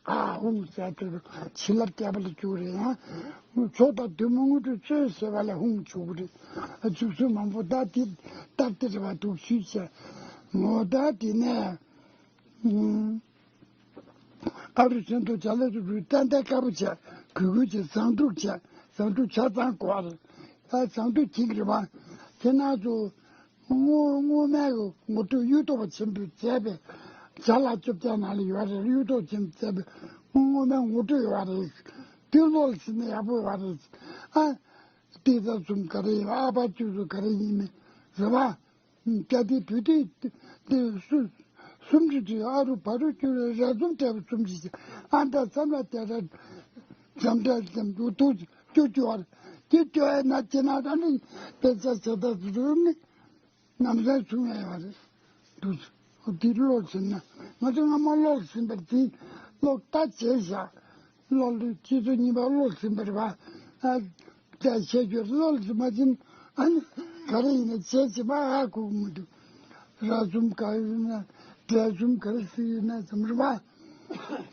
ཨ་ཧུང་ཟེར་དེ་བྱིན་རླབས་རྒྱས་པ་ལ་འཇུག་རེད་ཡང་། མཚོ་དང་གདོད་མ་དངོས་གྲུབ་སྩོལ་ཟེར་བ་ལ་ཧུང་འཇུག་གི་རེད། ཨ་འཇུག་ཚུལ་མང་པོ་ད་དེ་ལྟར་དེ་རེད་བ་འདུག་ཞུས་བྱས། ངོ་ད་དེ་ནས་ཨ་རུ་ཆེན་དུ་བྱ་ལ་རུ་རུ་ཏན་ཏན་དཀར་པོ་བྱས། གུས་གུས་བྱས། བཟང་དྲུག་བྱས། བཟང་དྲུག་ཆ་ཚང་དགོས་རེད། ཨ་བཟང་དྲུག་གཅིག་རེད་བ། དེ་ན་ཚོ། སྔོ་སྔོ་སྨན་གྱི་ངོ་སྤྲོད་གཡུ་ཐོག་པ་ཆེན་པོས་མཛད་པའི་བྱ་ལ་བཅོ་བརྒྱད་ནང་ལ་ཡོད་རེད། གཡུ་ཐོག་ཆེན་པོས་མཛད་པའི་སྔོ་སྨན་ངོ་སྤྲོད་ཡོད་རེད། དེ་ལོག་ཟིན་ན་ཡག་པོ་ཡོད་རེད། ཨ། ཏི་ཙ་གསུམ་ག་རེ་ཡིན། ཨ་པ་བཅུ་གསུམ་ག་རེ་ཡིན་མིན་རེད་བ། སྐྱ་ཏི་བུ་ཏི་ཏི་སུ་སུམ་ཅུ་ཏི་ཨ་རུ་བ་རུ་ཅུ་རེ་ར་ཙུམ་ཏེ་བ་སུམ་ཅུ་ཅི་ཨ་འདྲ་ཙམ་ལ་ཏེ་ར་འཇམ་འདྲ་འཇམ་དུ་དུ་ཅུ་ཅུ་བར་ཏི་ཅུ་ཨེ་ན་ཅི་ན་ར་ནི་དཔེ་ཆ་ཆ་ད་ཟུ་ནི། ནམ་ཟླ་བྱུང་ཡ་ཡོད་རེད། འདུག་འདི་ཀློག་ཟིན་ན་ང་ཚོ་སྔ་མ་ཀློག་ཟིན་པར་འཛིན། ཀློག་ལྟ་བྱས་བཞག་ཀློག་ལུས་སྤྱི་ཚོགས་གཉིས་པ་ཀློག་ཟིན་པར་བ། ཨ། བྱས་བྱས་རྒྱུ་ཀློག་ཟིན་མ་ཟིན། ཨ་ནི་ག་རེ་ཡིན་ན་བྱས་བྱས་མ་ཧ་གོ་གི་མི་འདུག་ར་ཟུམ་ག་རེ་ཡིན་ན་འབྲས་ཟུམ་ག་རེ་ཟིག་ཡིན་ན་ཟུམ་རེད་བ།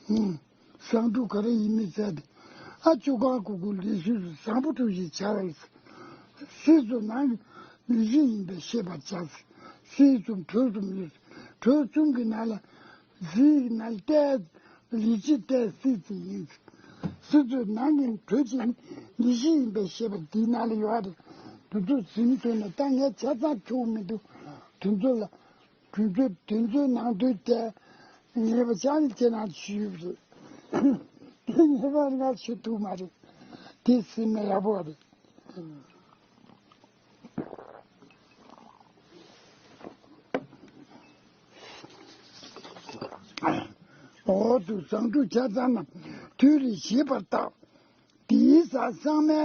ཧུམ། བཟང་དྲུག་ག་རེ་ཡིན་མིན་བཙལ་ཏེ། ཨ་ཅོ་གང་གུ་གུ་ལས་ཤུལ་བཟང་པོ་དྲུག་ཅེས་བྱ་བ་ཡིན། སྲིད་གསུམ་ནང་གི་ལུས་ཅན་ཡིན་པས་ཤེས་པར་བྱ། སྲིད་གསུམ་དྲུག་གསུམ་ཡོད། དྲུག་གསུམ་གྱི་ནང་ལ་རིགས་ནང་ལྟས་ལུས་ཅན་ལྟས་སྲིད་ཅན་ཡིན། སྲིད་གསུམ་ནང་གི་དྲུག་ཅན་ལུས་ཅན་ཡིན་པས་ཤེས་པ་འདི་ནང་ལ་ཡོད་རེད། དེ་ཚོ་ཟིན་ཐུབ་ན་ད་ངས་ཆ་ཚང་ཁྱོག་མི་འདུག་དེ་ཚོ་ལ། དུས་ཚོད་དུས་ཚོད་ནང་དུས་དེ་ངེས་པ་ཅང་ཅེ་ན་ཞུས་པ་རེད། དེ་ངེས་པ་ང་ཞུ་ཐུབ་མ་རེད། དེ་སེམས་ནས་ཡག་པོ་རེད། འོག་ཏུ་བཟང་དྲུག་ཆ་ཚང་རྣམས་དུས་རེ་བཞེས་པར་བརྟག་དེའི་ས་གཙང་མའི་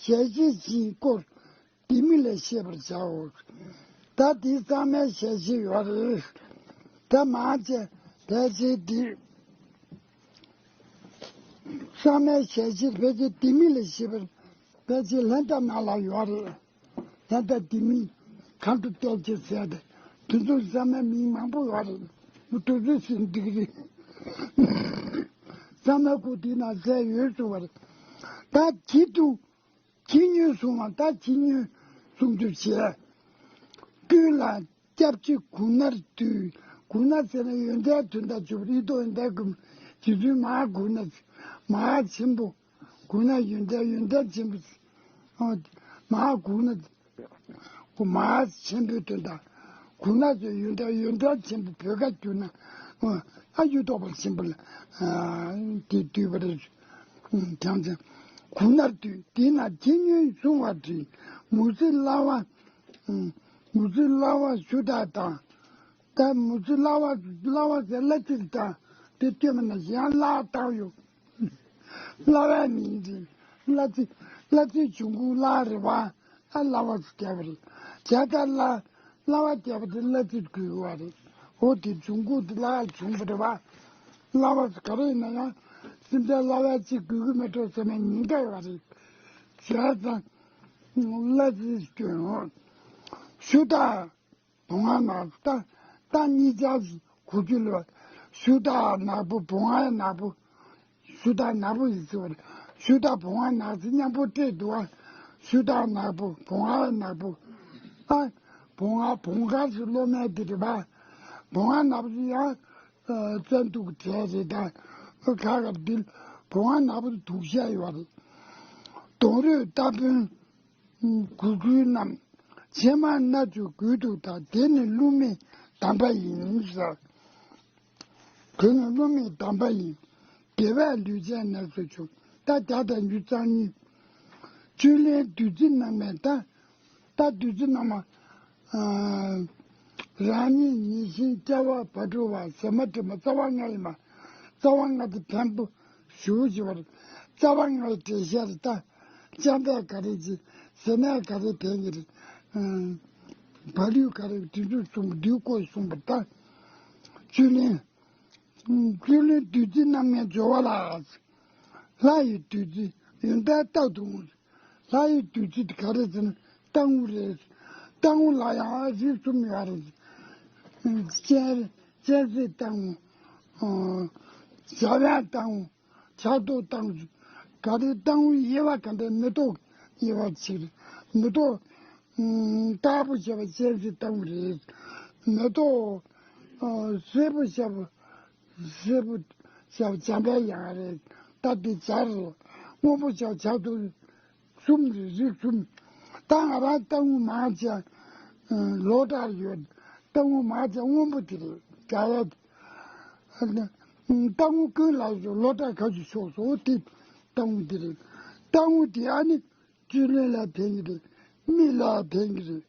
ཞལ་ཤེས་ཀྱི་སྐོར། ལྡེ་མིག་ལས་ཤེས་པར་བྱའོ། ད་འདི་གཙང་མའི་ཞལ་ཤེས་ཡོད་རེད། ད་མ་བྱས་ཕལ་ཆེར་འདི། གཙང་མའི་ཞལ་ཤེས་ཕལ་ཆེར་ལྡེ་མིག་ལས་ཤེས་པར་ཕལ་ཆེར་ལྷན་ཐབས་ནང་ལ་ཡོད་རེད། ལྷན་ཐབས་ལྡེ་མིག་མཁའ་འགྲོ་བསྟན་འཛིན་ཟེར་ཏེ་དེ་ཚོ་གཙང་མའི་མིང་མང་པོ་ཡོད་རེད། མུ་ཏུ་རེ་ཟིན་འགྲིག་རེད། གཙང་མའི་སྐོར་འདི་ན་ཟས་ཡོད་ཟེར་བ་རེད། ད་ཇི་ལྟར། ཇི་སྙེད་གསུང་བ་ད་ཇི་སྙེད་གསུང་དུ་བྱས། ཀུན་ལ་སྐྱབས་མཆི་གུ་ནར་བསྡུས། གུ་ན་ཟེར་ན་ཡོན་ཏན་དོན་དག་ཆུབ་རིགས་ཏོ་ཡོན་ཏན་ཀུན་རྗེ་བཙུན་མ་གུ་ན་མ་ཆེན་པོ་གུ་ན་ཡོན་ཏན་ཡོན་ཏན་ཆེན་པོ་མ་གུ་ན་གུ་མ་ཆེན་པོའི་དོན་དག་གུ་ན་ཟེར་ཡོན་ཏན་ཡོན་ཏན་ཆེན་པོ་བོད་ཀ་བསྒྱུར་ན་ཨ་ཡུ་ཏོག་པ་ཆེན་པོ་ལ་དེ་བསྡུས་པ་རེད། ཀྱང་ཀྱང་། གུ་ནར་བསྡུས། དེས་ན་ཇི་སྙེད་གསུང་བ་དྲིས། མུ་ཙི་གླ་བ། མུ་ཙི་གླ་བ་ཤུ་དག་དང་། ད་མུ་ཙི་གླ་བ་གླ་བ་ཟེར་གླ་རྩི་དང་དེ་སྐྱེས་མ་ན་ཡང་གླ་བཏང་ཡོད། གླ་བའི་མིང་དེ་གླ་རྩི་གླ་རྩི་འབྱུང་ཁུངས་གླ་རེད་བ། ཨ་གླ་བ་ཟེར་བ་རེད། ཇ་ད་གླ། གླ་བ་བརྒྱབ་པ་དེ་གླ་རྩི་དགོས་པ་རེད། འོ་དེ་འབྱུང་ཁུངས་དེ་གླ་བ་བྱུང་བ་རེད་བ། གླ་བ་ག་རེ་ཡིན་ན་ཡང་སེམས་ཅན་གླ་བ་གཅིག་དགོས་ཀྱི་མེད་འགྲོ་བསམ་པའི་ཉེན་ཁ་ཡོད་རེད། བྱས་ཙང་གླ་རྩི་སྐྱོན་འོང་། ཤུ་དག་བུང་བ་ནག་ད་ད་གཉིས་ཆར་གོ་རྒྱུ་ལ་ཤུ་དག་ནག་པོ་བུང་བ་ནག་པོ། ཤུ་དག་ནག་པོ་ཡིན་ཟེར་བ་རེད། ཤུ་དག་བུང་བ་ནག་ཟེར་མཉམ་པོ་སྤྲད་འདུག་ཨ། ཤུ་དག་ནག་པོ་བུང་བ་ནག་པོ། ཨ། བུང་བ་བུང་དཀར་ཟེར་གློ་སྨན་དེ་རེད་པ། བུང་བ་ནག་པོ་ཟེར་ཡང་བཙན་དུག་གྲས་རེད་ད། ཁ་ཁར་འདི་བུང་བ་ནག་པོ་དུག་ཤ་ཡོད་རེད། དོང་རོས་རྟ་དཔོན། གུ་གུལ་རྣམས། ཕྱེ་མར་སྣ་བཅུ་དགུས་བདུག་དང་། དེ་ནི་ཀླུ་མིའི་གདམས་པ་ཡིན་ཟེར། དེ་ནི་ཀླུ་མིའི་གདམས་པ་ཡིན། དགེ་བས་ལུས་ཅན་ནད་སོགས་ཆོག་ད་བརྒྱ་དང་ཉེར་གཉིས། བཅུད་ལེན་བདུད་རྩི་རྣམས་ལས་ད། ད་བདུད་རྩི་རྣམས། རང་ཉིད་ཉིད་བཞིན་སྐྱེ་བ་བར་དྲུག་པ་ཟེར་མ་དྲན་པ་རྩ་བ་ལྔ་ཡིན་པ། རྩ་བ་ལྔ་དེ་བེམ་པོ་ཞུ་ཞུ་བར། རྩ་བ་ལྔའི་འགྲེལ་བཤད་རེད་ད། ཅང་པས་ག་རེ་བྱེད། ཟེར་ནས་ག་རེ་བེམ་གྱི་རེད། བ་ལུས་ག་རེ་དེ་ཚོ་གསུངས་པ་འདུལ་དགོས་གསུངས་པ་ལྟར། བཅུད་ལེན། བཅུད་ལེན་བདུད་རྩི་རྣམ་ལྔའི་སྦྱོར་བ་ལ། ལྷ་ཡི་བདུད་རྩི་ཡོན་ཏན་རྟག་ཏུ་ངུ། ལྷ་ཡི་བདུད་རྩི་དེ་ག་རེ་ཟེར་ན་རྟག་ངུ་རེད། རྟག་ངུ་ལ་ཡང་རིགས་གསུམ་ཡོད་རེད། སྤྱན་སྤྱན་རས་རྟག་ངུ། འཇམ་དབྱངས་རྟག་ངུ། ཕྱག་རྡོར་རྟག་ངུ། ག་རེ་རྟག་ངུ་དབྱེ་བ་ག་འདྲ། མེ་ཏོག་དབྱེ་བ་ཕྱེ། མེ་ཏོག་དཀར་པོ་བྱས་པ་སྤྱན་རས་རྟག་ངུ་རེད། མེ་ཏོག་སེར་པོ་བྱས་པ། སེར་པོ་བྱས་པ་འཇམ་པའི་དབྱངས་རེད། ད་དེ་སྦྱར་རེད། སྔོན་པོ་བྱས་པ་ཕྱག་རྡོར། གསུམ་རེད། རིགས་གསུམ། ད་ང་རང་རྟག་ངུ་མང་ཆེ་ལོ་གྲངས་ཡོད། རྟག་ངུ་མང་ཆེ་སྔོན་པོ་དེ་རེད། རྒྱ་ཡ། རྟག་ངུ་ཀུན་ལ་ཡོད། ལོ་གྲངས་ག་ཚོད་ཤོག་སོ་དེ་རྟག་ངུ་དེ་རེད། རྟག་ངུ་དེ་ཨ་ནི་བཅུད་ལེན་ལ་ཕན་གྱི་རེད། མིག་ལ་ཕན་གྱི་རེད།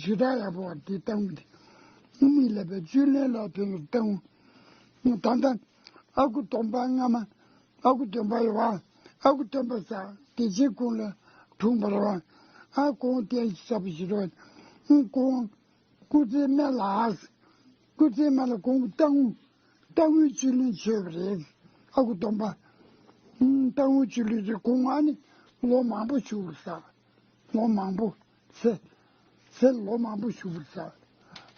ཞེ་དྲག་ཡག་པོ་བ་དེ་རྟག་ངུ་དེ། མིག་ལ་ཕན། བཅུད་ལེན་ལ་ཕན་གྱི་རེད། རྟག་ངུ། ད་ལྟ་ཨ་ཁུ་སྟོན་པ་སྔ་མ། ཨ་ཁུ་སྟོན་པ་ཡོད་བ། ཨ་ཁུ་སྟོན་པ་ཟེར་བདེ་ཆེན་ཀུན་ལ་འཁྲུངས་པ་རེད་བ། ཨ་ཁོང་བསྟན་བཅོས་ཟབ་པོ་ཞིག་རེད་བ། ཁོང་སྐུ་ཚེ་སྨད་ལ། སྐུ་ཚེ་སྨད་ལ་ཁོང་རྟག་ངུ། རྟག་ངུའི་བཅུད་ལེན་མཆོད་པ་རེད། ཨ་ཁུ་སྟོན་པ། རྟག་ངུའི་བཅུད་ལེན་ཟེར། ཁོང་ཨ་ནི་ལོ་མང་པོ་བཞུགས་པ་ཟེར། ལོ་མང་པོ། ཚེ། ཚེ་ལོ་མང་པོ་བཞུགས་པ་ཟེར།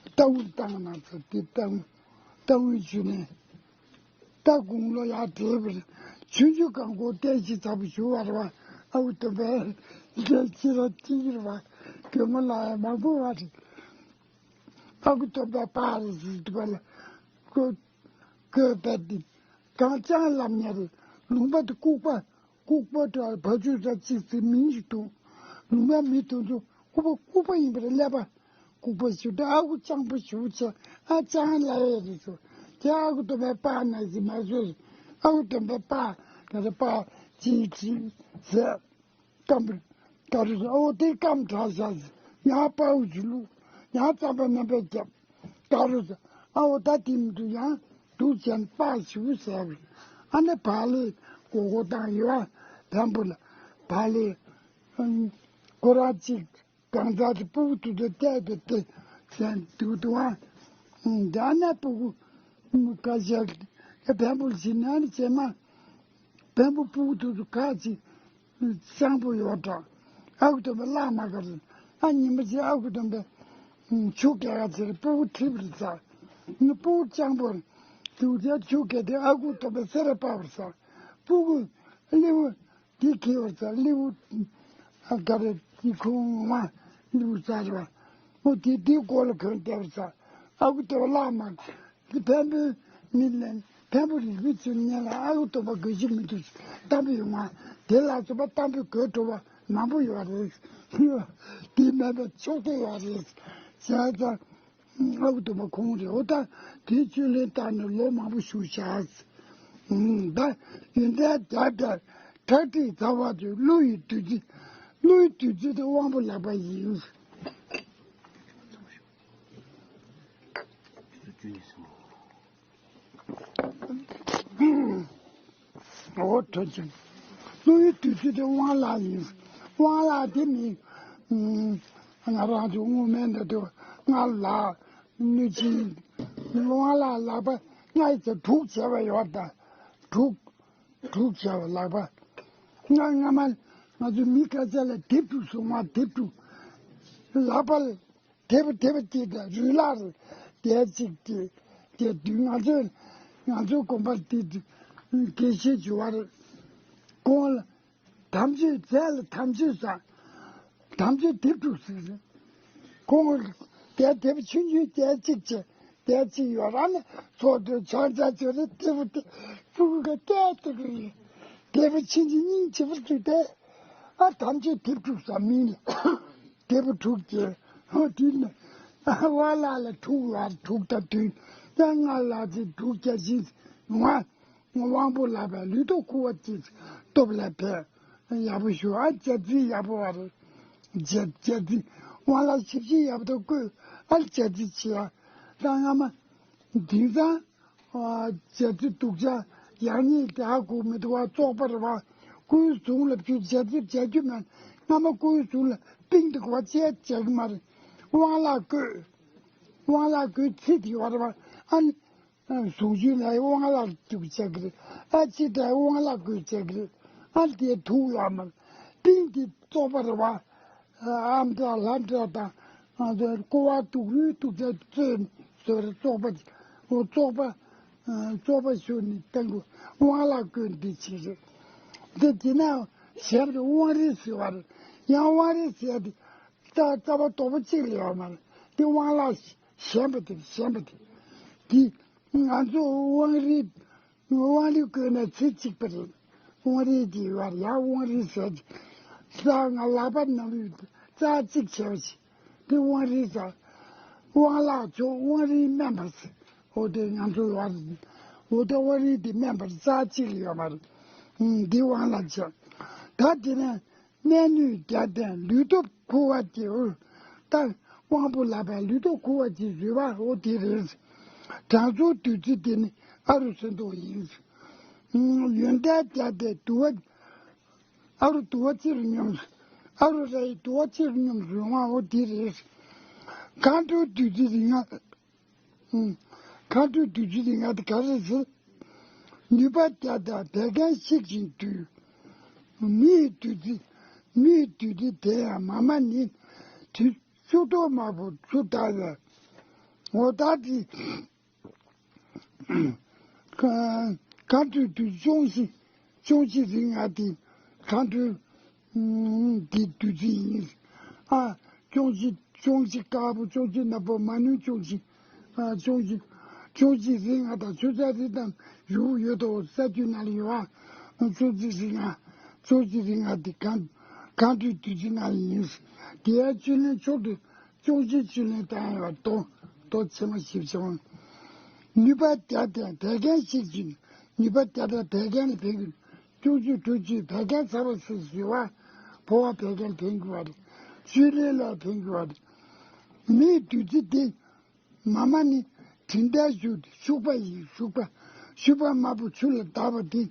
རྟག་ངུ་བཏང་ན་ཟེར། དེ་རྟག་ངུ། རྟག་ངུའི་བཅུད་ལེན། ད་དགུང་ལོ་ཡར་བགྲེས་པར། ཆུང་ཆུང་གང་གོ་བསྟན་བཅོས་ཟབ་པོ་ཞུ་བར་བ། ཨ་ཁུ་སྟོན་པས་ལས་ཁྱེད་རང་ཅི་ཡིར་བ། དགོན་པ་ལ་ཡང་མང་པོ་བ་རེད། ཨ་ཁུ་སྟོན་པས་པར་ཟེར་དུས་པ་ལ་ཁོ་ཁོས་པར་འདི་གང་ཅང་ལབ་ཉེ་རེད། ལུང་པ་དེ་ལྐུགས་པ། ལྐུགས་པ་འདྲ་བ་ཆུ་ས་གཅིག་ཚེ་མིང་ཞིག་འདུག་ལུང་པ་མི་དེ་ཚོ་ལྐུགས་པ་ལྐུགས་པ་ཡིན་པ་རེད། ཀླད་པ་ལྐུགས་པ་ཞིག་འདུག་ཨ་ཁུ་སྤྱང་པོ་ཞིག་བྱས། ཨ་ཅང་ལབ་ཡས་རེད་ཚོ། དེ་ཨ་ཁུ་སྟོན་པས་པར་ནང་བཞིན་མ་བཟོས། ཨ་ཁུ་སྟོན་པས་པར་ག་རེ་པར་ཅིག་ཅིག་ཟེར། སྐམ་པར་དཀར་རུ་ཟེར། ཨོ་དེ་སྐམ་དྲགས་ཤག་ཟེར། ཡང་པར་འུ་ཚུགས་བླུགས། ཡང་རྩམ་པ་སྣམ་པས་བརྒྱབ། དཀར་རུ་ཟེར། ཨོ་ད་དེ་མི་འདུག་ཡང་འདུག་བྱས་པར་ཞུ་ཟེར་བས། ཨ་ནི་བག་ལེབ་སྒོར་སྒོར་བཏང་ཡོད། བེམ་པོ་ལ་བག་ལེབ། ཁོ་རང་གཅིག་གང་ཟག་དེ་སྤུ་གུ་དེ་ཚོ་བལྟས་ཏེ་བལྟས་ཟེར་འདུག་འདུག་ཨ། ད་ནི་སྤུ་གུ་ཁ་ཤས་བེམ་པོ་ལ་ཕྱིན་ན་ནི་བྱེ་མ། བེམ་པོ་སྤུ་གུ་དེ་ཚོ་ཁ་ཅིག་སྤྱང་པོ་ཡོད་འདྲ། ཨ་ཁུ་སྟོན་པས་བརླག་མ་དགའ་རེད། ཨ་ཉི་མ་ཅིག་ཨ་ཁུ་སྟོན་པས་ཆུ་རྐྱལ་ཁ་ཕྱིར་སྤུ་གུ་འཁྲིད་པ་རེད་ཟེར། ནི་སྤུ་གུ་སྤྱང་པོ་རེད། དུས་ཚོད་ཆུ་རྐྱལ་དེ་ཨ་ཁུ་སྟོན་པས་སེ་ར་ཕབ་པ་རེད་ཟེར། སྤུ་གུ་སླེ་བོ་དེ་ཁྱེར་བ་ཟེར། སླེ་བོ་ཨ་ག་རེ་དེ་ཁོང་མ་སླེ་བོ་ཟེར་བ། ཨོ་དེ་དེའི་མགོ་ལ་གྱོན་བསྡད་པ་ཟེར། ཨ་ཁུ་སྟོན་པས་བརླག་མ། དེ་བེམ་པོའི་མི་ལ་བེམ་པོ་རིག་པའི་ཚུལ་ཉན་ལ་ཨ་ཁུ་སྟོན་པ་དགོས་ཀྱི་མི་འདུག་གཏམ་དཔེ་ཡོད་མ། དེ་ལ་སོགས་པ་གཏམ་དཔེ་དགོད་བྲོ་བ་མང་པོ་ཡོད་རེད། དེ་མེད་པའི་ཕྱོགས་དེ་ཡོད་རེད། བྱས་ཙང་ཨ་ཁུ་སྟོན་པ་ཁོང་རེད། འོ་ད་དེའི་བཅུད་ལེན་བཏང་ནས་ལོ་མང་པོ་བཞུགས་ཤག་ད་ཡོན་ཏན་རྒྱ་གར་ཁྲག་ཁྲིག་ཚ་བ་ཚོས་ཀླུ་ཡི་བདུད་རྩི། ཀླུ་ཡི་བདུད་རྩི་དེ་དབང་པོ་ལག་པ་ཡིན། འོ་ཐོན་ཅིང་། ཀླུ་ཡི་བདུད་རྩི་དེ་དབང་ལག་ཡིན། དབང་ལག་དེ་ནི་ང་རང་ཚོ་སྔོ་སྨན་འདྲ་དེ་ལྔ་ལག་གནོད་སྦྱིན། དབང་ལག་ལག་པ་ལྔ་ཡི་ཚེ་དྲུག་བྱས་པ་ཡོད་ད། དྲུག་དྲུག་བྱས་པ་ལག་པ། ང་སྔ་མ་ང་ཚོ་མི་ཁ་ཤས་ལ་དེབ་དྲུག་གསུང་བ། དེབ་དྲུག་ལག་པ་ལ། དེབ་དེབ་གཅིག་དང་རུས་ལག་རེད། དེ་གཅིག་དེ་དེ་དུས་ང་ཚོས་ང་ཚོའི་དགོན་པར་དེ་དགེ་བཤེས་ཞུ་བ་རེད། ཁོང་ལ་དམ་ཆོས་རྫས་ལ་དམ་ཆོས་ཟེར། དམ་ཆོས་དེབ་དྲུག་ཟེར་རེད། ཁོང་དེ་དེབ་ཆུང་ཆུང་དེ་གཅིག་བྱས། དེ་གཅིག་ཡོད་ར་ནི་ཚོགས་འདུ་ཆང་ཆ་ཆོ་རེ་དེ་བུ་དེ་ཕྲུ་གུ་ག་བལྟས་ཏེ་གི་རེད། དེ་བུ་ཆུང་ཆུང་སྙིང་རྗེ་པོ་ཚོས་བལྟས། ཨ་དམ་ཆོས་དེབ་དྲུག་ཟེར་མིང་ལ། དེ་བུ་དྲུག་ཅེས་ཧོ་དེ་ནི་ཨ་བ་ལ་ལ་དྲུག་ལ་དྲུག་དང་བདུན་ཡང་ལྔ་ལ་ཅིག་དྲུག་བརྒྱ་བཞི་ང་དབང་པོ་ལག་པའི་ལུས་སྟོབས་ཁུ་བ་ཅིག་སྟོབས་ལ་ཕན་ཡག་པོ་ཞུ། ཨ་ལྕགས་རྩི་ཡག་པོ་བ་རེད། ལྕགས་ལྕགས་རྩི་དབང་ལ་ཞིབ་ཞིབ་ཡག་པོ་བཀོད། ཨ་ལྕགས་རྩི་ཆེ་ཡ་ད་སྔ་མ་དེང་སང་། ཨ་ལྕགས་རྩི་དུག་ཅག་ཡག་ཉེས་དེ་ཧ་གོ་མི་འདུག་བ། བཙོག་པ་རེད་བ། སྐུའི་གཟུངས་ལ་ཕུལ་ལྕགས་རྩི་བྱ་རྒྱུ་མེད། སྔ་མ་སྐུའི་གཟུངས་ལ་པིང་དུ་གོ་བ་ཅེས་བྱ་གི་མ་རེད། དབང་ལ་བཀོད། དབང་ལ་བཀོད་ཚིག་དེ་ཡོད་རེད་པ། ཨ་ནི་གཟུགས་ཅན་ལ་དབང་ལ་འདུག་བྱ་གི་རེད། ཨ་ཅི་ལྟར་དབང་ལ་བཀོད་བྱ་གི་རེད། ཨ་དེ་དུག་ཡོད་མ་རེད། སྤྲིན་དེ་བཙོག་པ་རེད་པ། ཨ་མྲ་ལྷ་འདྲེ་དང་། ཨ་དེ་ཀོ་བ་དུག་རུས་དུག་ཅན་བཙོས་བཟོས་རེད། བཙོག་པ་དེ། འོ་བཙོག་པ། བཙོག་པ་ཞུ་ནི་སྟེང་གུ་དབང་ལ་བཀོད་འདི་བྱེད་རེད། དེ་དེ་ན་གཞན་པའི་དབང་རིགས་ཟེར་བ་རེད། ཡང་དབང་རིགས་ཟེར་དེ་རྩ་རྩ་བ་རྡོག་པོ་གཅིག་ལ་ཡོད་མ་རེད། དེ་དབང་ལ་ཞེན་པ་དེ་ཞེན་པ་དེ། དེ་ང་ཚོ་དབང་རིགས། དབང་རིགས་བཀོད་ན་ཚིག་གཅིག་པ་རེད། དབང་རིགས་དེ་ཡོད་རེད། ཡང་དབང་རིགས་ཟེར་དེ་རྩ་ང་ལག་པ་ནང་ལུས་རྩ་གཅིག་བྱས་པ་ཞིག་དེ་དབང་རིག་ཟེར། དབང་ལག་ཆོག་དབང་རིག་སྨན་པ་ཟེར། འོ་དེ་ང་ཚོ་ལ། འོ་དེ་དབང་རིག་དེ་སྨན་པ་རྩ་གཅིག་ལ་ཡོད་མ་རེད། ཨུམ། འདི་དབང་ལ་ཆོག་ད་དེ་ནས་གནས་ནུས་རྒྱ་ལྡན་ལུས་སྟོབས་ཁུ་བ་དེ། འོ་ད་དབང་པོ་ལ་བའི་ལུས་སྟོབས་ཁུ་བ་དེ་བཟོས་པ་འོ་དེ་རེད། དྲང་ཚུགས་བདུད་རྩི་དེ་ནི་ཨ་རུ་སེ་འདོགས་ཡིན། ཨུམ། ཡོན་ཏན་རྒྱ་ལྡན་དུ་བ། ཨ་རུ་དུ་བ་ཅིར་སྙོམས། ཨ་རུ་རའི་དུ་བ་ཅིར་སྙོམས་སུ་ཡོང་བ་འོ་དེ་རེད། མཁའ་འགྲོའི་བདུད་རྩི་རིགས་ལྔ། ཨུམ། མཁའ་འགྲོའི་བདུད་རྩི་རིགས་ལྔ་དེ་ག་རེ་ཟེར། ནུས་པ་བརྒྱ་དང་བད་ཀན་བཤིག་ཅིང་འདུལ། མིའི་བདུད་རྩི། མིའི་བདུད་རྩི་དེ་ཡང་མ་མ་ནི། དུས་ཆུ་གཏོར་མ་བུ་ཆུ་དག་ལ། འོ་ད་དེ། མཁའ་འགྲོའི་བདུད་ཅོང་ཞི། ཅོང་ཞི་རིགས་ལྔ་དེ་མཁའ་འགྲོའི་དེ་བདུད་རྩི་ཡིན། ཨ། ཅོང་ཞི། ཅོང་ཞི་དཀར་པོ། ཅོང་ཞི་ནག་པོ། མ་ནུ་ཅོང་ཞི། ཨ། ཅོང་ཞི། ཅོང་ཞི་རིགས་ལྔ་དང་ཆུ་བྱ་རིགས་དང་རི་བོ་ཡོད་དོ་ས་རྒྱུས་ནང་ལ་ཡོད་ཨ། ཅོང་ཞི་རིགས་ལྔ། ཅོང་ཞི་རིགས་ལྔ་དེ་མཁའ་མཁའ་འགྲོའི་བདུད་རྩི་ནང་ལ་ཡིན། དེའི་བཅུད་ལེན་མཆོག་ཏུ། ཅོང་ཞིའི་བཅུད་ལེན་བཏང་ཡོད་པ་མདོ་མདོ་ཆེན་མོ་ཞིག་བྱུང་། ནུས་པ་བརྒྱ་ལྡན་བད་ཀན་བཤིག་ཅིང་། ནུས་པ་བརྒྱ་ལྡན་བད་ཀན་ལ་ཕན་གྱི། ཅོང་ཞི་དྲུག་ཅུའི་བད་ཀན་ཚ་བ་སེལ་ཞི་བ། ཕོ་བ་བད་ཀན་ལ་ཕན་གྱི་བ་རེད། བཅུད་ལེན་ལ་ཕན་གྱི་བ་རེད། མིའི་བདུད་རྩི་དེ། མ་མ་ནི། དྲིན་དང་བཞུགས་ཏེ་ཤུག་པ་ཡིན། ཤུག་པ། ཤུག་པ་དམར་པོ་ཆུ་ལ་བརྡབས་པ་དེ།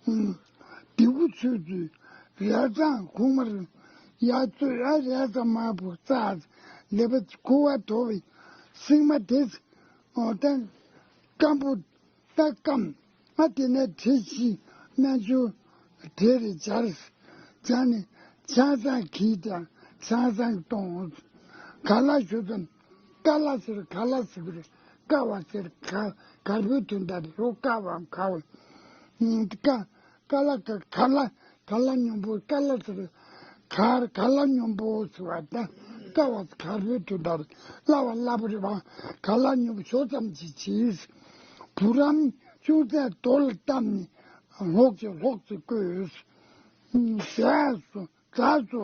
ཨུམ། ལྡེ་གུ་ཚོས་ཚོས་རས་གཙང་གོང་མར་ཡར་བཙོས། ཨ་རས་གཙང་དམར་པོ་བཙགས། ལེགས་པར་ཁུ་བ་དོར་བའི་སྲིང་མ་དེ། འོ་ད་སྐམ་པོ་ད་སྐམ། ཨ་དེ་ནས་དྲི་ཞིམ་སྨན་ཆུ་དེ་རེ་སྦྱར། སྦྱར་ནས་ཆང་སང་གིས་ཀྱང་ཆང་སང་གཏོང་། ག་ལ་ཞུ་ཙམ། ཀ་ལ་ཟེར་ག་ལ་ཟེར་གི་རེད། ཀ་བ་ཟེར་ག་གར་པོའི་དོན་དག་རེད། རོ་ཀ་བ་ག་བ། ཀ་ཀ་ལ་ག་ག་ལ་ག་ལ་སྙོམས་པོ། ཀ་ལ་ཟེར་ག་ག་ལ་སྙོམས་པོ་ཟེར་བ་ད་ཀ་བ་གར་པོའི་དོན་དག་རེད། སླ་བ་སླ་པོ་རེད་བ། ག་ལ་སྙོམས་པོ་ཞོ་ཙམ་ཅིག་བྱིས། བུ་རམ་ཅུང་ཟད་རྡོ་ལ་བཏབ་ནས་ལྷོག་ཅིག་ལྷོག་ཅིག་བསྐོལ། ཟས་སུ། རྫ་སོ་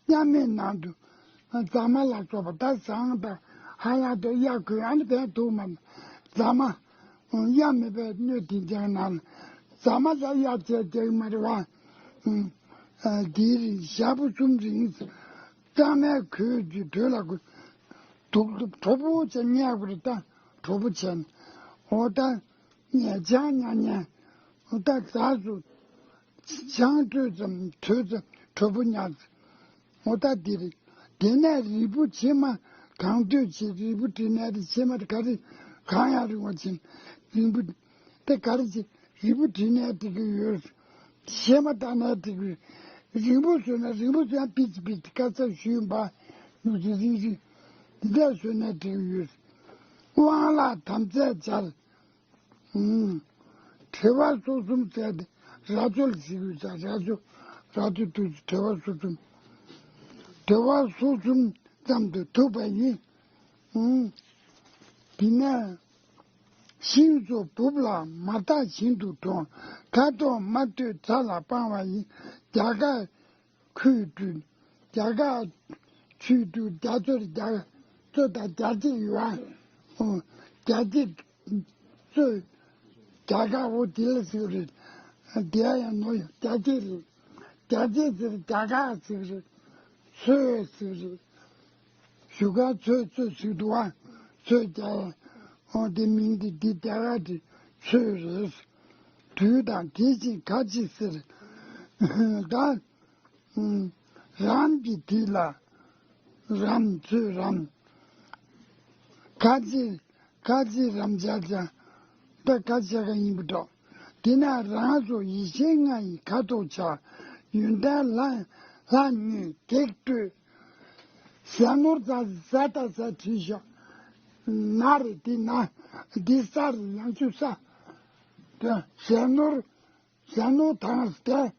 གཡའ་མེད་ནང་དུ་རྫ་མ་ལ་སོགས་པ་ད་ཟངས་དང་ཧ་ལ་དང་གཡའ་གོས། ཨ་ནི་བས་དུག་མ་རྫ་མ་གཡའ་མེད་པའི་སྣོད་དེ་འཇང་ནང་རྫ་མ་ལ་གཡའ་བྱས་རྒྱག་མ་རེད་བ། འདིའི་རིང་ཞག་པོ་གསུམ་རིང་གཙང་མའི་གོས་ཀྱི་དྲོད་ལ་གོས། དུག་དུག་གྲོགས་པོ་བྱས་ཉལ་དགོས་རེད། ད་གྲོགས་པོ་བྱས་ནས་འོ་ད། ཉལ་ཆང་ཉལ་ཉལ། ད་ཟས་སུ་ཆང་དྲོད་ཙམ་དྲོད་ཙམ་དྲོད་པོ་ཉལ། འོ་ད་འདི་རེད། དེ་ནས་རིལ་བུ་ཕྱེ་མ་གང་འདོད་བྱེད། རིལ་བུ་དྲི་ནས་དེ་ཕྱེ་མ་དེ་ག་རེ་གང་ཡང་རིང་བ་ཕྱིན། རིལ་བུ་དེ་ག་རེ་བྱེད། རིལ་བུ་དྲི་ནས་དེ་གི་ཡོད། ཕྱེ་མ་བཏང་ནས་དེ་གི་རིང་པོ་བཟོས་ན་རིང་པོ་བཟོས་ན་པིག་ཅིག་པིག་ཅིག་དཀར་ཚ་ཞུས་པ་ནུ་ཅི་རིང་རིང་འདི་འདྲ་བཟོས་ནས་དེ་གི་ཡོད། དབང་ལ་དམ་རྫས་སྦྱར། ཨུམ། དྲི་བ་སོ་གསུམ་བཙལ་ཏེ་རྭ་ཅོ་ལ་གཟིགས་དགོས་ཀྱང་། རྭ་ཅོ། རྭ་ཅོ་དུས་དྲི་བ་སོ་གསུམ། དྲི་བ་སོ་གསུམ་ཙམ་དུ་ཐུག་པ་ཡིན། ཨུམ། དེ་ནས་ཤིང་བཟོ་སྦུབས་ལ་མ་བརྟགས་བཞིན་དུ་དྲོངས། ཁ་དོག་དམར་དོད་ཚ་ལ་སྤང་བ་ཡིན། རྒྱ་གར། ཁོས་བསྐྲུན། རྒྱ་གར་ཆོས་བསྒྲུབ། རྒྱ་མཚོར་རྒྱ་གར་གཙོས་དང་རྒྱ་སྐྱེགས་ཡོད་ཨ། ཨོ། རྒྱ་སྐྱེགས་གཙོས། རྒྱ་གར་འོ་དེ་ལ་ཟེར་རེད། དེ་ཡང་ནོ་ཡང་རྒྱ་སྐྱེགས་རེད། རྒྱ་སྐྱེགས་ཟེར་རྒྱ་གར་ཟེར་རེད། མཚོ་ཟེར་རེད། བཞུགས་སྒར་མཚོ་མཚོ་ཟེར་འདུག་ཨ། མཚོ་རྒྱ་ཡ། ཨོ་དེ་མིང་དེ་འདི་རྒྱ་གར་དེ་མཚོ་རེད། དུས་དང་དེ་བཞིན་ག་ཅི་ཟེར། ད། རམ་གྱི་དུས་ལ། རམ་ཚོད་རམ། ག་ཅི་ག་ཅི་རམ་ཅག་ཅག་ད་ག་ཅག་ག་ཡིན་པ་འགྲོ། དེ་ན་རང་སོ་ཡིད་ཆེས་ང་ཡི་ཁ་ཐོག་ཆ། ཡོན་ཏན་ལ་ལ་ཉུས་གེགས་སྤྲོད། ཟས་ནོར་ཟ་ཟ་ད་ཟ་བྲིས་ཤོག་ན་རེ་དེ་ན་དེ་ས་རེ་ཡང་ཆུ་ས། དེ་ཟས་ནོར་ཟས་ནོར་དང་སྟེ།